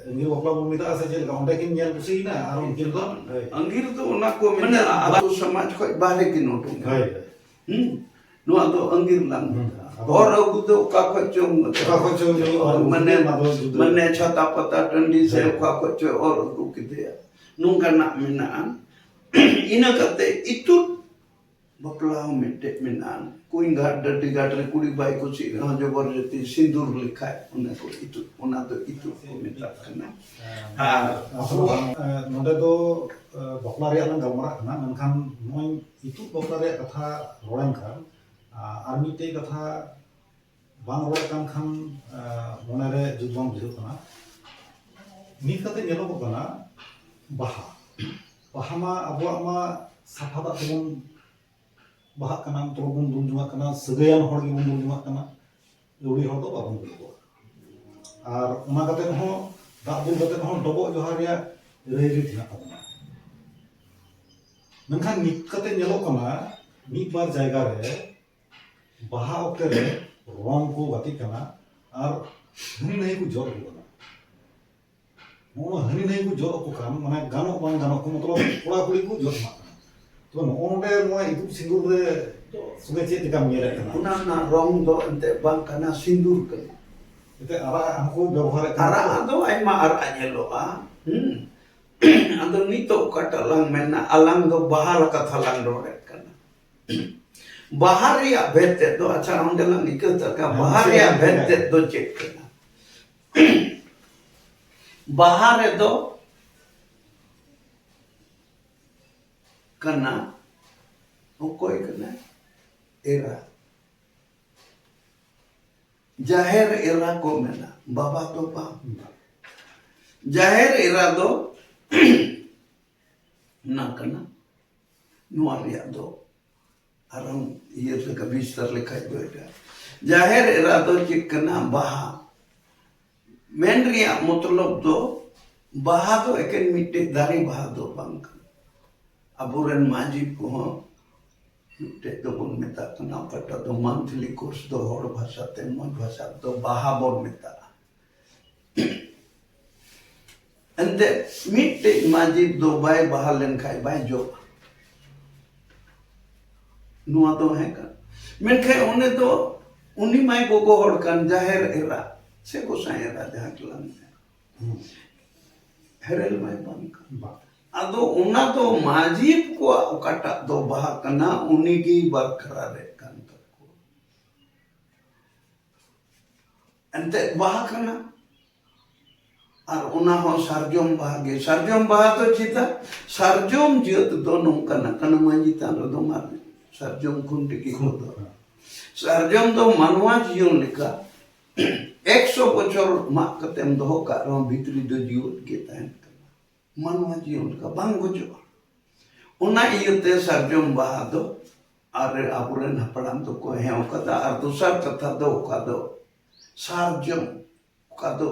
ᱮᱸ, ᱟᱹᱜᱤᱨ ᱵᱟᱯᱞᱟ ᱵᱚᱱ ᱢᱮᱛᱟᱜᱼᱟ ᱥᱮ ᱪᱮᱫ ᱞᱮᱠᱟ? ᱚᱸᱰᱮ ᱠᱤᱱ ᱧᱮᱞ ᱠᱩᱥᱤᱭᱮᱱᱟ ᱟᱨ ᱩᱱᱠᱤᱱ ᱫᱚ, ᱦᱳᱭ᱾ ᱟᱸᱜᱤᱨ ᱫᱚ ᱚᱱᱟ ᱠᱚ ᱢᱮᱱᱟ, ᱢᱮᱱᱟᱜᱼᱟ, ᱟᱵᱚ ᱥᱚᱢᱟᱡᱽ ᱠᱷᱚᱱ ᱵᱟᱦᱨᱮ ᱠᱤᱱ ᱩᱰᱩᱠ᱾ ᱦᱳᱭ, ᱦᱳᱭ᱾ ᱦᱩᱸ? ᱱᱚᱣᱟ ᱫᱚ ᱟᱸᱜᱤᱨ ᱞᱟᱝ ᱦᱩᱸ᱾ ᱢᱮᱛᱟᱜᱼᱟ᱾ ᱟᱫᱚ ᱚᱨ ᱟᱹᱜᱩ ᱫᱚ ᱚᱠᱟ ᱠᱷᱚᱡ ᱪᱚᱝ, ᱚᱠᱟ ᱠᱷᱚᱡ ᱪᱚᱝ ᱚᱨ ᱟᱹᱜᱩ ᱢᱟᱱᱮ, ᱠᱮᱫᱟ, ᱚᱱᱟ ᱫᱚ ᱡᱩᱫᱟᱹ᱾ ᱢᱟᱱᱮ ᱪᱷᱟᱛᱟ ᱯᱟᱛᱟ ᱴᱟᱺᱰᱤ ᱥᱮ ᱦᱮᱸ᱾ ᱚᱠᱟ ᱠᱷᱚᱡ ᱪᱚ ᱚᱨ ᱟᱹᱜᱩ ᱠᱮᱫᱮᱭᱟ, ᱱᱚᱝᱠᱟᱱᱟᱜ ᱢᱮᱱᱟᱜᱼᱟ᱾ ᱤᱱᱟᱹ ᱠᱟᱛᱮ ᱤᱛᱩᱫ ᱵᱟᱯᱞᱟ ᱦᱚᱸ ᱢᱤᱫᱴᱮᱡ ᱢᱮᱱᱟᱜᱼᱟ᱾ ᱠᱩᱧ ᱜᱷᱟᱴ, ᱰᱟᱹᱰᱤ ᱜᱷᱟᱴ ᱨᱮ ᱠᱩᱲᱤ ᱵᱟᱭ ᱠᱩᱥᱤᱜ ᱨᱮᱦᱚᱸ ᱡᱚᱵᱚᱨ ᱡᱚᱥᱛᱤ ᱥᱤᱸᱫᱩᱨ ᱞᱮᱠᱷᱟᱡ ᱚᱱᱟ ᱠᱚ ᱤᱛᱩᱫ, ᱚᱱᱟ ᱫᱚ ᱤᱛᱩᱫ ᱠᱚ ᱢᱮᱛᱟᱜ ᱠᱟᱱᱟ᱾ ᱟᱨ ᱟᱥᱚᱞ ᱫᱚ ᱵᱟᱝ, ᱮ, ᱱᱚᱰᱮ ᱫᱚ, ᱮ, ᱵᱟᱯᱞᱟ ᱨᱮᱭᱟᱜ ᱞᱟᱝ ᱜᱟᱞᱢᱟᱨᱟᱜ ᱠᱟᱱᱟ, ᱢᱮᱱᱠᱷᱟᱱ ᱱᱚᱜᱼᱚᱭ ᱤᱛᱩᱫ ᱵᱟᱯᱞᱟ ᱨᱮᱭᱟᱜ ᱠᱟᱛᱷᱟ ᱨᱚᱲᱮᱱ ᱠᱷᱟᱱ, ᱟ, ᱟᱨ ᱢᱤᱫᱴᱮᱡ ᱠᱟᱛᱷᱟ ᱵᱟᱝ ᱨᱚᱲᱮᱫ ᱠᱟᱱ ᱠᱷᱟᱱ, ᱟ, ᱢᱚᱱᱮᱨᱮ ᱡᱩᱛ ᱵᱟᱝ ᱵᱩᱡᱷᱟᱹᱜ ᱠᱟᱱᱟ᱾ ᱱᱤᱛ ᱠᱟᱛᱮ ᱧᱮᱞᱚᱜᱚᱜ ᱠᱟᱱᱟ ᱵᱟᱦᱟ᱾ ᱵᱟᱦᱟ ᱢᱟ ᱟᱵᱚᱣᱟᱜ ᱢᱟ ᱥᱟᱯᱷᱟ ᱫᱟᱜ ᱛᱮᱵᱚᱱ ᱵᱟᱦᱟᱜ ᱠᱟᱱᱟ, ᱛᱚᱵᱮ ᱵᱚᱱ ᱫᱩᱞ ᱡᱚᱝᱟᱜ ᱠᱟᱱᱟ, ᱥᱟᱹᱜᱟᱹᱭᱟᱱ ᱦᱚᱲ ᱜᱮᱵᱚᱱ ᱫᱩᱞ ᱡᱚᱝᱟᱜ ᱠᱟᱱᱟ, ᱟᱹᱣᱲᱤ ᱦᱚᱲ ᱫᱚ ᱵᱟᱵᱚᱱ ᱫᱩᱞ ᱠᱚᱣᱟ᱾ ᱟᱨ ᱚᱱᱟ ᱠᱟᱛᱮ ᱦᱚᱸ ᱫᱟᱜ ᱫᱩᱞ ᱠᱟᱛᱮ ᱦᱚᱸ ᱰᱚᱵᱚᱜ ᱡᱚᱦᱟᱨ ᱨᱮᱭᱟᱜ ᱨᱟᱹᱭᱨᱤᱛ ᱦᱮᱱᱟᱜ ᱛᱟᱵᱚᱱᱟ᱾ ᱢᱮᱱᱠᱷᱟᱱ ᱱᱤᱛ ᱠᱟᱛᱮ ᱧᱮᱞᱚᱜ ᱠᱟᱱᱟ, ᱢᱤᱫ ᱵᱟᱨ ᱡᱟᱭᱜᱟ ᱨᱮ ᱵᱟᱦᱟ ᱚᱠᱛᱮ ᱨᱮ ᱨᱚᱝ ᱠᱚ ᱜᱟᱛᱮᱜ ᱠᱟᱱᱟ ᱟᱨ ᱦᱟᱹᱱᱤ ᱱᱟᱹᱭ ᱠᱚ ᱡᱚᱫ ᱟᱠᱚ ᱠᱟᱱᱟ᱾ ᱱᱚᱜᱼᱚ ᱱᱚᱣᱟ ᱦᱟᱹᱱᱤ ᱱᱟᱹᱭ ᱠᱚ ᱡᱚᱫ ᱟᱠᱚ ᱠᱟᱱ, ᱢᱟᱱᱮ ᱜᱟᱱᱚᱜ ᱵᱟᱝ ᱜᱟᱱᱚᱜ ᱠᱚ, ᱢᱚᱛᱞᱚᱵ ᱠᱚᱲᱟ ᱠᱩᱲᱤ ᱠᱚ ᱡᱚᱫ ᱮᱢᱟᱜ ᱠᱟᱱᱟ᱾ ᱛᱚ, ᱱᱚᱜᱼᱚ ᱱᱚᱰᱮ ᱱᱚᱣᱟ ᱤᱛᱩᱫ ᱥᱤᱸᱫᱩᱨ ᱨᱮ ᱥᱚᱸᱜᱮ ᱪᱮᱫ ᱞᱮᱠᱟᱢ ᱧᱮᱞᱮᱫ ᱠᱟᱱᱟ? ᱚᱱᱟ ᱨᱮᱱᱟᱜ ᱨᱚᱝ ᱫᱚ ᱮᱱᱛᱮᱫ ᱵᱟᱝ ᱠᱟᱱᱟ, ᱥᱤᱸᱫᱩᱨ ᱠᱟᱱᱟ᱾ ᱮᱱᱛᱮᱫ ᱟᱨᱟᱜ ᱦᱚᱸᱠᱚ ᱵᱮᱵᱚᱦᱟᱨᱮᱫ ᱠᱟᱱᱟ᱾ ᱟᱨᱟᱜ ᱫᱚ ᱟᱭᱢᱟ ᱟᱨᱟᱜ ᱧᱮᱞᱚᱜᱼᱟ᱾ ᱦᱩᱸ᱾ ᱟᱫᱚ ᱱᱤᱛᱚᱜ ᱚᱠᱟᱴᱟᱜ ᱞᱟᱝ ᱢᱮᱱᱟ, ᱟᱞᱟᱝ ᱫᱚ ᱵᱟᱦᱟ ᱠᱟᱛᱷᱟ ᱞᱟᱝ ᱨᱚᱲᱮᱫ ᱠᱟᱱᱟ᱾ ᱵᱟᱦᱟ ᱨᱮᱭᱟᱜ ᱵᱷᱮᱫ ᱛᱮᱫ ᱫᱚ, ᱟᱪᱪᱷᱟ, ᱚᱸᱰᱮ ᱞᱟᱝ ᱤᱠᱟᱹ ᱛᱟᱠᱟ, ᱦᱮᱸ, ᱵᱟᱦᱟ ᱢᱟᱥᱮ ᱨᱮᱭᱟᱜ ᱞᱟᱹᱭ ᱵᱷᱮᱫ ᱢᱮ᱾ ᱛᱮᱫ ᱫᱚ ᱪᱮᱫ ᱠᱟᱱᱟ? ᱵᱟᱦᱟ ᱨᱮᱫᱚ ᱠᱟᱱᱟ, ᱚᱠᱚᱭ ᱠᱟᱱᱟᱭ? ᱮᱨᱟ᱾ ᱡᱟᱦᱮᱨ ᱮᱨᱟ ᱠᱚ ᱢᱮᱱᱟ, ᱵᱟᱵᱟ ᱫᱚ ᱵᱟᱝ᱾ ᱡᱟᱦᱮᱨ ᱮᱨᱟ ᱫᱚ ᱚᱱᱟ ᱠᱟᱱᱟ᱾ ᱱᱚᱣᱟ ᱨᱮᱭᱟᱜ ᱫᱚ ᱟᱨᱦᱚᱸ ᱤᱭᱟᱹ ᱞᱮᱠᱟ, ᱵᱤᱥᱛᱟᱨ ᱞᱮᱠᱷᱟᱡ ᱫᱚ ᱮᱴᱟᱜ᱾ ᱡᱟᱦᱮᱨ ᱮᱨᱟ ᱫᱚ ᱪᱮᱫ ᱠᱟᱱᱟ? ᱵᱟᱦᱟ᱾ ᱢᱮᱱ ᱨᱮᱭᱟᱜ ᱢᱚᱛᱞᱚᱵ ᱫᱚ, ᱵᱟᱦᱟ ᱫᱚ ᱮᱠᱮᱱ ᱢᱤᱫᱴᱮᱡ ᱫᱟᱨᱮ ᱵᱟᱦᱟ ᱫᱚ ᱵᱟᱝ ᱠᱟᱱᱟ᱾ ᱟᱵᱚᱨᱮᱱ ᱢᱟᱹᱡᱷᱤ ᱠᱚᱦᱚᱸ ᱢᱤᱫᱴᱮᱡ ᱫᱚᱵᱚᱱ ᱢᱮᱛᱟᱜ ᱠᱟᱱᱟ, ᱚᱠᱟᱴᱟᱜ ᱫᱚ ᱢᱟᱱᱛᱷᱞᱤ ᱠᱳᱨᱥ ᱫᱚ ᱦᱚᱲ ᱵᱷᱟᱥᱟ ᱛᱮ, ᱢᱚᱡᱽ ᱵᱷᱟᱥᱟ ᱫᱚ ᱵᱟᱦᱟ ᱵᱚᱱ ᱢᱮᱛᱟᱜᱼᱟ᱾ ᱮᱱᱛᱮ ᱢᱤᱫᱴᱮᱡ ᱢᱟᱹᱡᱷᱤ ᱫᱚ ᱵᱟᱭ ᱵᱟᱦᱟ ᱞᱮᱱᱠᱷᱟᱡ ᱵᱟᱭ ᱡᱚᱜᱼᱟ᱾ ᱱᱚᱣᱟ ᱫᱚ ᱦᱮᱸ ᱠᱟᱱᱟ᱾ ᱢᱮᱱᱠᱷᱟᱱ ᱚᱱᱮ ᱫᱚ ᱩᱱᱤ ᱢᱟᱭ ᱜᱚᱜᱚ ᱦᱚᱲ ᱠᱟᱱ, ᱡᱟᱦᱮᱨ ᱮᱨᱟ ᱥᱮ ᱜᱚᱸᱥᱟᱭ ᱮᱨᱟ, ᱡᱟᱦᱟᱸ ᱜᱮᱞᱟᱝ ᱢᱮᱱ, ᱦᱮᱨᱮᱞ ᱢᱟᱭ ᱵᱟᱝ ᱠᱟᱱ᱾ ᱵᱟᱝ᱾ ᱟᱫᱚ ᱚᱱᱟ ᱫᱚ ᱢᱟᱹᱡᱷᱤ ᱠᱚᱣᱟᱜ ᱚᱠᱟᱴᱟᱜ ᱫᱚ ᱵᱟᱦᱟ ᱠᱟᱱᱟ, ᱩᱱᱤᱜᱮᱭ ᱵᱟᱠᱷᱨᱟᱨᱮᱫ ᱠᱟᱱ ᱛᱟᱠᱚᱣᱟ᱾ ᱮᱱᱛᱮᱫ ᱵᱟᱦᱟ ᱠᱟᱱᱟ᱾ ᱟᱨ ᱚᱱᱟ ᱦᱚᱸ ᱥᱟᱨᱡᱚᱢ ᱵᱟᱦᱟ ᱜᱮ᱾ ᱥᱟᱨᱡᱚᱢ ᱵᱟᱦᱟ ᱫᱚ ᱪᱮᱫᱟᱜ? ᱥᱟᱨᱡᱚᱢ ᱡᱟᱹᱛ ᱫᱚ ᱱᱚᱝᱠᱟᱱᱟ, ᱠᱟᱱᱟ ᱢᱟᱹᱡᱷᱤ ᱛᱷᱟᱱ ᱨᱮᱫᱚ ᱢᱟᱨ-, ᱥᱟᱨᱡᱚᱢ ᱠᱷᱩᱱᱴᱤ ᱜᱮ ᱠᱚ ᱫᱚᱦᱚᱭᱟ᱾ ᱥᱟᱨᱡᱚᱢ ᱫᱚ ᱢᱟᱱᱣᱟ ᱡᱤᱭᱚᱱ ᱞᱮᱠᱟ ᱮᱠᱥᱚ ᱵᱚᱪᱷᱚᱨ ᱢᱟᱜ ᱠᱟᱛᱮᱢ ᱫᱚᱦᱚ ᱠᱟᱜ ᱨᱮᱦᱚᱸ ᱵᱷᱤᱛᱨᱤ ᱫᱚ ᱡᱤᱣᱮᱫ ᱜᱮ ᱛᱟᱦᱮᱱ ᱠᱟᱱᱟ᱾ ᱢᱟᱱᱣᱟ ᱡᱤᱭᱚᱱ ᱞᱮᱠᱟ ᱵᱟᱝ ᱜᱚᱡᱚᱜᱼᱟ᱾ ᱚᱱᱟ ᱤᱭᱟᱹᱛᱮ ᱥᱟᱨᱡᱚᱢ ᱵᱟᱦᱟ ᱫᱚ ᱟᱨ ᱟᱵᱚᱨᱮᱱ ᱦᱟᱯᱲᱟᱢ ᱫᱚᱠᱚ ᱦᱮᱸ ᱠᱟᱫᱟ᱾ ᱟᱨ ᱫᱚᱥᱟᱨ ᱠᱟᱛᱷᱟ ᱫᱚ ᱚᱠᱟ ᱫᱚ ᱥᱟᱨᱡᱚᱢ, ᱚᱠᱟ ᱫᱚ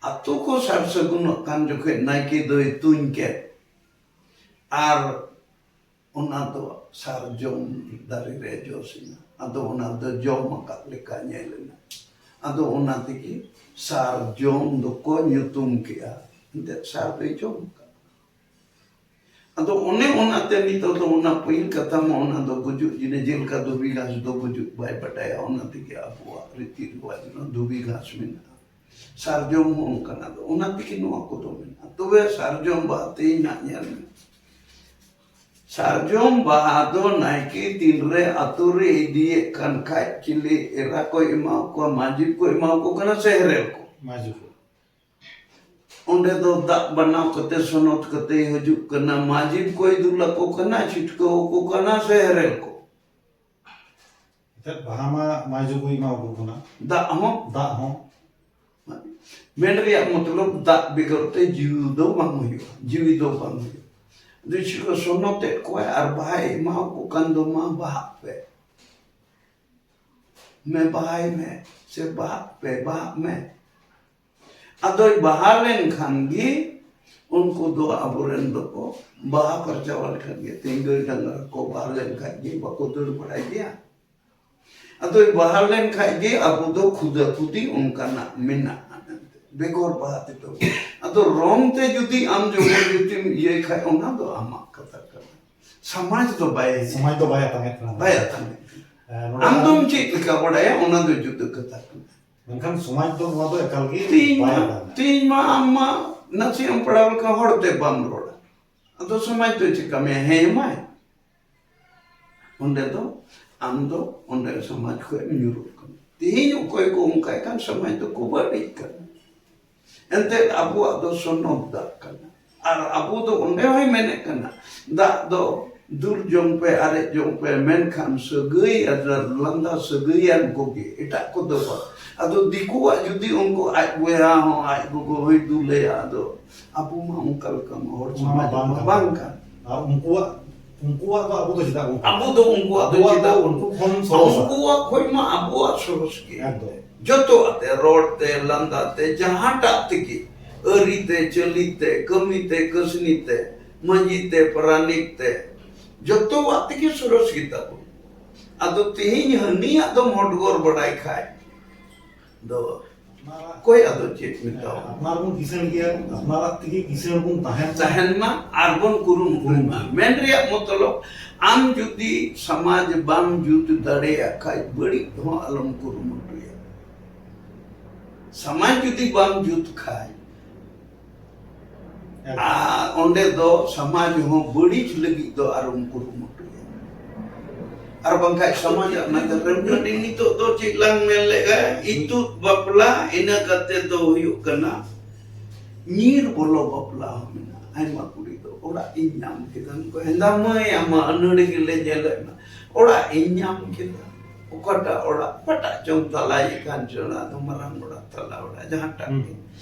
ᱟᱛᱳ ᱠᱚ ᱥᱟᱨ ᱥᱟᱹᱜᱩᱱᱚᱜ ᱠᱟᱱ ᱡᱚᱠᱷᱮᱡ ᱱᱟᱭᱠᱮ ᱫᱚᱭ ᱛᱩᱧ ᱠᱮᱫ, ᱟᱨ ᱚᱱᱟ ᱫᱚ ᱥᱟᱨᱡᱚᱢ ᱫᱟᱨᱮ ᱨᱮ ᱡᱚᱥ ᱮᱱᱟ᱾ ᱟᱫᱚ ᱚᱱᱟ ᱫᱚ ᱡᱚᱢ ᱟᱠᱟᱫ ᱞᱮᱠᱟ ᱧᱮᱞ ᱮᱱᱟ᱾ ᱟᱫᱚ ᱚᱱᱟ ᱛᱮᱜᱮ ᱥᱟᱨᱡᱚᱢ ᱫᱚᱠᱚ ᱧᱩᱛᱩᱢ ᱠᱮᱜᱼᱟ᱾ ᱮᱱᱛᱮᱫ ᱥᱟᱨ ᱫᱚᱭ ᱡᱚᱢ ᱟᱠᱟᱫ᱾ ᱟᱫᱚ ᱚᱱᱮ ᱚᱱᱟᱛᱮ ᱱᱤᱛᱚᱜ ᱫᱚ ᱚᱱᱟ ᱯᱟᱹᱦᱤᱞ ᱠᱟᱛᱷᱟ ᱢᱟ ᱚᱱᱟ ᱫᱚ ᱜᱩᱡᱩᱜ ᱡᱤᱱᱤᱥ, ᱡᱮᱞᱮᱠᱟ ᱫᱷᱩᱵᱤ ᱜᱷᱟᱥ ᱫᱚ ᱜᱩᱡᱩᱜ ᱵᱟᱭ ᱵᱟᱰᱟᱭᱟ, ᱚᱱᱟ ᱛᱮᱜᱮ ᱟᱵᱚᱣᱟᱜ ᱨᱤᱛᱤ ᱨᱮᱣᱟᱡᱽ ᱨᱮ ᱫᱷᱩᱵᱤ ᱜᱷᱟᱥ ᱢᱮᱱᱟᱜᱼᱟ᱾ ᱥᱟᱨᱡᱚᱢ ᱦᱚᱸ ᱚᱱᱠᱟᱱᱟᱜ ᱫᱚ, ᱚᱱᱟ ᱛᱮᱜᱮ ᱱᱚᱣᱟ ᱠᱚᱫᱚ ᱢᱮᱱᱟᱜᱼᱟ᱾ ᱛᱚᱵᱮ ᱥᱟᱨᱡᱚᱢ ᱵᱟᱦᱟ ᱛᱮᱦᱮᱧ ᱦᱟᱸᱜ ᱧᱮᱞ ᱢᱮ, ᱥᱟᱨᱡᱚᱢ ᱵᱟᱦᱟ ᱫᱚ ᱱᱟᱭᱠᱮ ᱛᱤᱱᱨᱮ ᱟᱛᱳ ᱨᱮ ᱤᱫᱤᱭᱮᱫ ᱠᱟᱱ ᱠᱷᱟᱡ, ᱪᱤᱞᱤ ᱮᱨᱟ ᱠᱚᱭ ᱮᱢᱟ ᱠᱚᱣᱟ? ᱢᱟᱹᱡᱷᱤ ᱠᱚ ᱮᱢᱟ ᱠᱚ ᱠᱟᱱᱟ ᱥᱮ ᱦᱮᱨᱮᱞ ᱠᱚ? ᱢᱟᱹᱡᱷᱤ ᱠᱚ᱾ ᱚᱸᱰᱮ ᱫᱚ ᱫᱟᱜ ᱵᱟᱱᱟᱣ ᱠᱟᱛᱮ ᱥᱚᱱᱚᱛ ᱠᱟᱛᱮ ᱦᱤᱡᱩᱜ ᱠᱟᱱᱟ᱾ ᱢᱟᱹᱡᱷᱤ ᱠᱚᱭ ᱫᱩᱞ ᱟᱠᱚ ᱠᱟᱱᱟ, ᱪᱷᱤᱴᱠᱟᱹᱣ ᱟᱠᱚ ᱠᱟᱱᱟ ᱥᱮ ᱦᱮᱨᱮᱞ ᱠᱚ? ᱮᱱᱛᱮᱫ ᱵᱟᱦᱟ ᱢᱟ ᱢᱟᱹᱡᱷᱤ ᱠᱚ ᱮᱢᱟ ᱠᱚ ᱠᱟᱱᱟ᱾ ᱫᱟᱜ ᱦᱚᱸ? ᱫᱟᱜ ᱦᱚᱸ᱾ ᱢᱮᱱ ᱨᱮᱭᱟᱜ ᱢᱚᱛᱞᱚᱵ, ᱫᱟᱜ ᱵᱮᱜᱚᱨ ᱛᱮ ᱡᱤᱣᱤ ᱫᱚ ᱵᱟᱝ ᱦᱩᱭᱩᱜᱼᱟ, ᱡᱤᱣᱤ ᱫᱚ ᱵᱟᱝ ᱦᱩᱭᱩᱜᱼᱟ᱾ ᱟᱫᱚ ᱪᱮᱫ ᱠᱚ ᱥᱚᱱᱚᱛᱮᱫ ᱠᱚᱣᱟᱭ ᱟᱨ ᱵᱟᱦᱟᱭ ᱮᱢᱟ ᱠᱚ ᱠᱟᱱ ᱫᱚ, ᱢᱟ ᱵᱟᱦᱟᱜ ᱯᱮ᱾ ᱢᱮ, ᱵᱟᱦᱟᱭ ᱢᱮ, ᱥᱮ ᱵᱟᱦᱟᱜ ᱯᱮ, ᱵᱟᱦᱟᱜ ᱢᱮ᱾ ᱟᱫᱚᱭ ᱵᱟᱦᱟ ᱞᱮᱱᱠᱷᱟᱱ ᱜᱮ ᱩᱱᱠᱩ ᱫᱚ ᱟᱵᱚᱨᱮᱱ ᱫᱚᱠᱚ ᱵᱟᱦᱟ ᱯᱟᱨᱪᱟᱣ ᱞᱮᱠᱷᱟᱱ ᱜᱮ, ᱛᱮᱦᱮᱧ ᱜᱟᱹᱭ ᱰᱟᱝᱨᱟ ᱠᱚ ᱵᱟᱦᱟ ᱞᱮᱱᱠᱷᱟᱱ ᱜᱮ ᱵᱟᱠᱚ ᱫᱟᱹᱲ ᱵᱟᱲᱟᱭ ᱜᱮᱭᱟ᱾ ᱟᱫᱚᱭ ᱵᱟᱦᱟ ᱞᱮᱱᱠᱷᱟᱱ ᱜᱮ ᱟᱵᱚ ᱫᱚ ᱠᱷᱩᱫᱟ ᱠᱷᱩᱫᱤ ᱚᱱᱠᱟᱱᱟᱜ ᱢᱮᱱᱟᱜᱼᱟ ᱢᱮᱱᱛᱮ, ᱵᱮᱜᱚᱨ ᱵᱟᱦᱟ ᱛᱮᱫᱚ᱾ ᱟᱫᱚ ᱨᱚᱝ ᱛᱮ ᱡᱩᱫᱤ ᱟᱢ ᱡᱚᱵᱚᱨ ᱡᱩᱫᱤᱢ ᱤᱭᱟᱹᱭ ᱠᱷᱟᱡ, ᱚᱱᱟ ᱫᱚ ᱟᱢᱟᱜ ᱠᱟᱛᱷᱟ ᱠᱟᱱᱟ, ᱥᱚᱢᱟᱡᱽ ᱫᱚ ᱵᱟᱭ, ᱥᱚᱢᱟᱡᱽ ᱫᱚ ᱵᱟᱭ ᱟᱛᱟᱝ ᱮᱫ ᱠᱟᱱᱟ᱾ ᱵᱟᱭ ᱟᱛᱟᱝ ᱮᱫ ᱠᱟᱱᱟ᱾ ᱦᱮᱸ, ᱱᱚᱰᱮ ᱟᱢ ᱫᱚᱢ ᱪᱮᱫ ᱞᱮᱠᱟ ᱵᱟᱲᱟᱭᱟ, ᱚᱱᱟ ᱫᱚ ᱡᱩᱫᱟᱹ ᱠᱟᱛᱷᱟ ᱠᱟᱱᱟ᱾ ᱢᱮᱱᱠᱷᱟᱱ ᱥᱚᱢᱟᱡᱽ ᱫᱚ ᱱᱚᱣᱟ ᱫᱚ ᱮᱠᱟᱞ ᱜᱮ ᱛᱮᱦᱮᱧ ᱵᱟᱭ ᱢᱟ, ᱟᱛᱟᱝ ᱮᱫᱟ᱾ ᱛᱮᱦᱮᱧ ᱢᱟ ᱟᱢ ᱢᱟ ᱱᱟᱥᱮ ᱮᱢ ᱯᱟᱲᱦᱟᱣ ᱞᱮᱠᱷᱟᱱ ᱦᱚᱲ ᱛᱮ ᱵᱟᱢ ᱨᱚᱲᱟ, ᱟᱫᱚ ᱥᱚᱢᱟᱡᱽ ᱫᱚ ᱪᱮᱠᱟ ᱢᱮᱭᱟ? ᱦᱮᱸ ᱢᱟᱭ᱾ ᱚᱸᱰᱮ ᱫᱚ ᱟᱢ ᱫᱚ ᱚᱸᱰᱮ ᱥᱚᱢᱟᱡᱽ ᱠᱷᱚᱱ ᱮᱢ ᱧᱩᱨᱩᱜ ᱠᱟᱱᱟ᱾ ᱛᱮᱦᱮᱧ ᱚᱠᱚᱭ ᱠᱚ ᱚᱱᱠᱟᱭ ᱠᱟᱱ, ᱥᱚᱢᱟᱡᱽ ᱫᱚᱠᱚ ᱵᱟᱹᱲᱤᱡ ᱠᱟᱱᱟ᱾ ᱮᱱᱛᱮᱫ ᱟᱵᱚᱣᱟᱜ ᱫᱚ ᱥᱚᱱᱚᱛ ᱫᱟᱜ ᱠᱟᱱᱟ᱾ ᱟᱨ ᱟᱵᱚ ᱫᱚ ᱚᱸᱰᱮ ᱦᱚᱸᱭ ᱢᱮᱱᱮᱫ ᱠᱟᱱᱟ, ᱫᱟᱜ ᱫᱚ ᱫᱩᱞ ᱡᱚᱝ ᱯᱮ, ᱟᱨᱮᱡ ᱡᱚᱝ ᱯᱮ, ᱢᱮᱱᱠᱷᱟᱱ ᱥᱟᱹᱜᱟᱹᱭ ᱟᱨ ᱞᱟᱸᱫᱟ ᱥᱟᱹᱜᱟᱹᱭᱟᱱ ᱠᱚᱜᱮ, ᱮᱴᱟᱜ ᱠᱚᱫᱚ ᱵᱟᱝ᱾ ᱟᱫᱚ ᱫᱤᱠᱩᱣᱟᱜ ᱡᱩᱫᱤ ᱩᱱᱠᱩ ᱟᱡ ᱵᱚᱭᱦᱟ ᱦᱚᱸ ᱟᱡ ᱜᱚᱜᱚ ᱦᱚᱸᱭ ᱫᱩᱞᱟᱹᱭᱟ, ᱟᱫᱚ ᱟᱵᱚ ᱢᱟ ᱚᱱᱠᱟ ᱞᱮᱠᱟ ᱢᱟ ᱦᱚᱲ ᱚᱱᱟ ᱢᱟ ᱥᱚᱢᱟᱡᱽ ᱵᱟᱝ ᱢᱟ ᱠᱟᱱᱟ᱾ ᱵᱟᱝ ᱠᱟᱱ᱾ ᱟᱨ ᱩᱱᱠᱩᱣᱟᱜ, ᱩᱱᱠᱩᱣᱟᱜ ᱫᱚ ᱟᱵᱚ ᱫᱚ ᱪᱮᱫᱟᱜ ᱵᱚᱱ ᱠᱟᱹᱢᱤᱭᱟ? ᱟᱵᱚ ᱫᱚ ᱩᱱᱠᱩᱣᱟᱜ ᱫᱚ ᱟᱵᱚᱣᱟᱜ ᱪᱮᱫᱟᱜ? ᱫᱚ ᱩᱱᱠᱩ ᱠᱷᱚᱱ ᱥᱚᱨᱚᱥᱟ᱾ ᱩᱱᱠᱩᱣᱟᱜ ᱠᱷᱚᱱ ᱢᱟ ᱟᱵᱚᱣᱟᱜ ᱥᱚᱨᱚᱥ ᱜᱮ᱾ ᱮᱠᱫᱚᱢ᱾ ᱡᱚᱛᱚᱣᱟᱜ ᱛᱮ, ᱨᱚᱲ ᱛᱮ, ᱞᱟᱸᱫᱟ ᱛᱮ, ᱡᱟᱦᱟᱸᱴᱟᱜ ᱛᱮᱜᱮ, ᱟᱹᱨᱤ ᱛᱮ, ᱪᱟᱹᱞᱤ ᱛᱮ, ᱠᱟᱹᱢᱤ ᱛᱮ, ᱠᱟᱹᱥᱱᱤ ᱛᱮ, ᱢᱟᱹᱡᱷᱤ ᱛᱮ, ᱯᱟᱨᱟᱱᱤᱠ ᱛᱮ, ᱡᱚᱛᱚᱣᱟᱜ ᱛᱮᱜᱮ ᱥᱚᱨᱚᱥ ᱜᱮᱛᱟ ᱵᱚᱱ᱾ ᱟᱫᱚ ᱛᱮᱦᱮᱧ ᱦᱟᱹᱱᱤᱭᱟᱜ ᱫᱚᱢ ᱦᱚᱰᱜᱚᱨ ᱵᱟᱲᱟᱭ ᱠᱷᱟᱡ ᱫᱚ ᱚᱠᱚᱭ ᱟᱫᱚ ᱪᱮᱫ ᱢᱮᱛᱟᱣᱟ? ᱟᱯᱱᱟᱨ ᱵᱚᱱ ᱠᱤᱥᱟᱹᱬ ᱜᱮᱭᱟ, ᱟᱯᱱᱟᱨᱟᱜ ᱛᱮᱜᱮ ᱠᱤᱥᱟᱹᱬ ᱵᱚᱱ ᱛᱟᱦᱮᱱ᱾ ᱛᱟᱦᱮᱱ ᱢᱟ ᱟᱨ ᱵᱚᱱ ᱠᱩᱨᱩᱢᱩᱴᱩᱭ ᱢᱟ᱾ ᱢᱮᱱ ᱨᱮᱭᱟᱜ ᱢᱚᱛᱞᱚᱵ, ᱟᱢ ᱡᱩᱫᱤ ᱥᱚᱢᱟᱡᱽ ᱵᱟᱢ ᱡᱩᱛ ᱫᱟᱲᱮᱭᱟᱜ ᱠᱷᱟᱡ, ᱵᱟᱹᱲᱤᱡ ᱦᱚᱸ ᱟᱞᱚᱢ ᱠᱩᱨᱩᱢᱩᱴᱩᱭᱟ᱾ ᱥᱚᱢᱟᱡᱽ ᱡᱩᱫᱤ ᱵᱟᱢ ᱡᱩᱛ ᱠᱷᱟᱡ, ᱮᱠᱫᱚᱢ᱾ ᱟᱨ ᱚᱸᱰᱮ ᱫᱚ ᱥᱚᱢᱟᱡᱽ ᱦᱚᱸ ᱵᱟᱹᱲᱤᱡ ᱞᱟᱹᱜᱤᱫ ᱫᱚ ᱟᱨᱚᱢ ᱠᱩᱨᱩᱢᱩᱴᱩᱭᱟ᱾ ᱟᱨ ᱵᱟᱝᱠᱷᱟᱡ ᱥᱚᱢᱟᱡᱽ ᱟᱜ ᱱᱟᱜᱟᱨ ᱨᱮᱢ ᱠᱟᱹᱢᱤ᱾ ᱱᱤᱛᱚᱜ ᱫᱚ ᱪᱮᱫ ᱞᱟᱝ ᱢᱮᱱ ᱞᱮᱫᱼᱟ? ᱤᱛᱩᱫ ᱵᱟᱯᱞᱟ, ᱤᱱᱟᱹ ᱠᱟᱛᱮ ᱫᱚ ᱦᱩᱭᱩᱜ ᱠᱟᱱᱟ ᱧᱤᱨ ᱵᱚᱞᱚ ᱵᱟᱯᱞᱟ ᱦᱚᱸ ᱢᱮᱱᱟᱜᱼᱟ᱾ ᱟᱭᱢᱟ ᱠᱩᱲᱤ ᱫᱚ ᱚᱲᱟᱜ ᱤᱧ ᱧᱟᱢ ᱠᱮᱫᱟ, ᱱᱩᱠᱩ ᱦᱮᱸᱫᱟ ᱢᱟᱹᱭ, ᱟᱢᱟᱜ ᱟᱹᱱᱟᱹᱲᱤ ᱜᱮᱞᱮ ᱧᱮᱞᱮᱫ ᱢᱮ, ᱚᱲᱟᱜ ᱤᱧ ᱧᱟᱢ ᱠᱮᱫᱟ᱾ ᱚᱠᱟᱴᱟᱜ ᱚᱲᱟᱜ, ᱚᱠᱟᱴᱟᱜ ᱪᱚᱝ ᱛᱟᱞᱟᱭ ᱠᱟᱱ ᱪᱚ, ᱚᱱᱟ ᱫᱚ ᱢᱟᱨᱟᱝ ᱚᱲᱟᱜ, ᱛᱟᱞᱟ ᱚᱲᱟᱜ, ᱡᱟᱦᱟᱸᱴᱟᱜ ᱦᱩᱸ᱾ ᱜᱮ᱾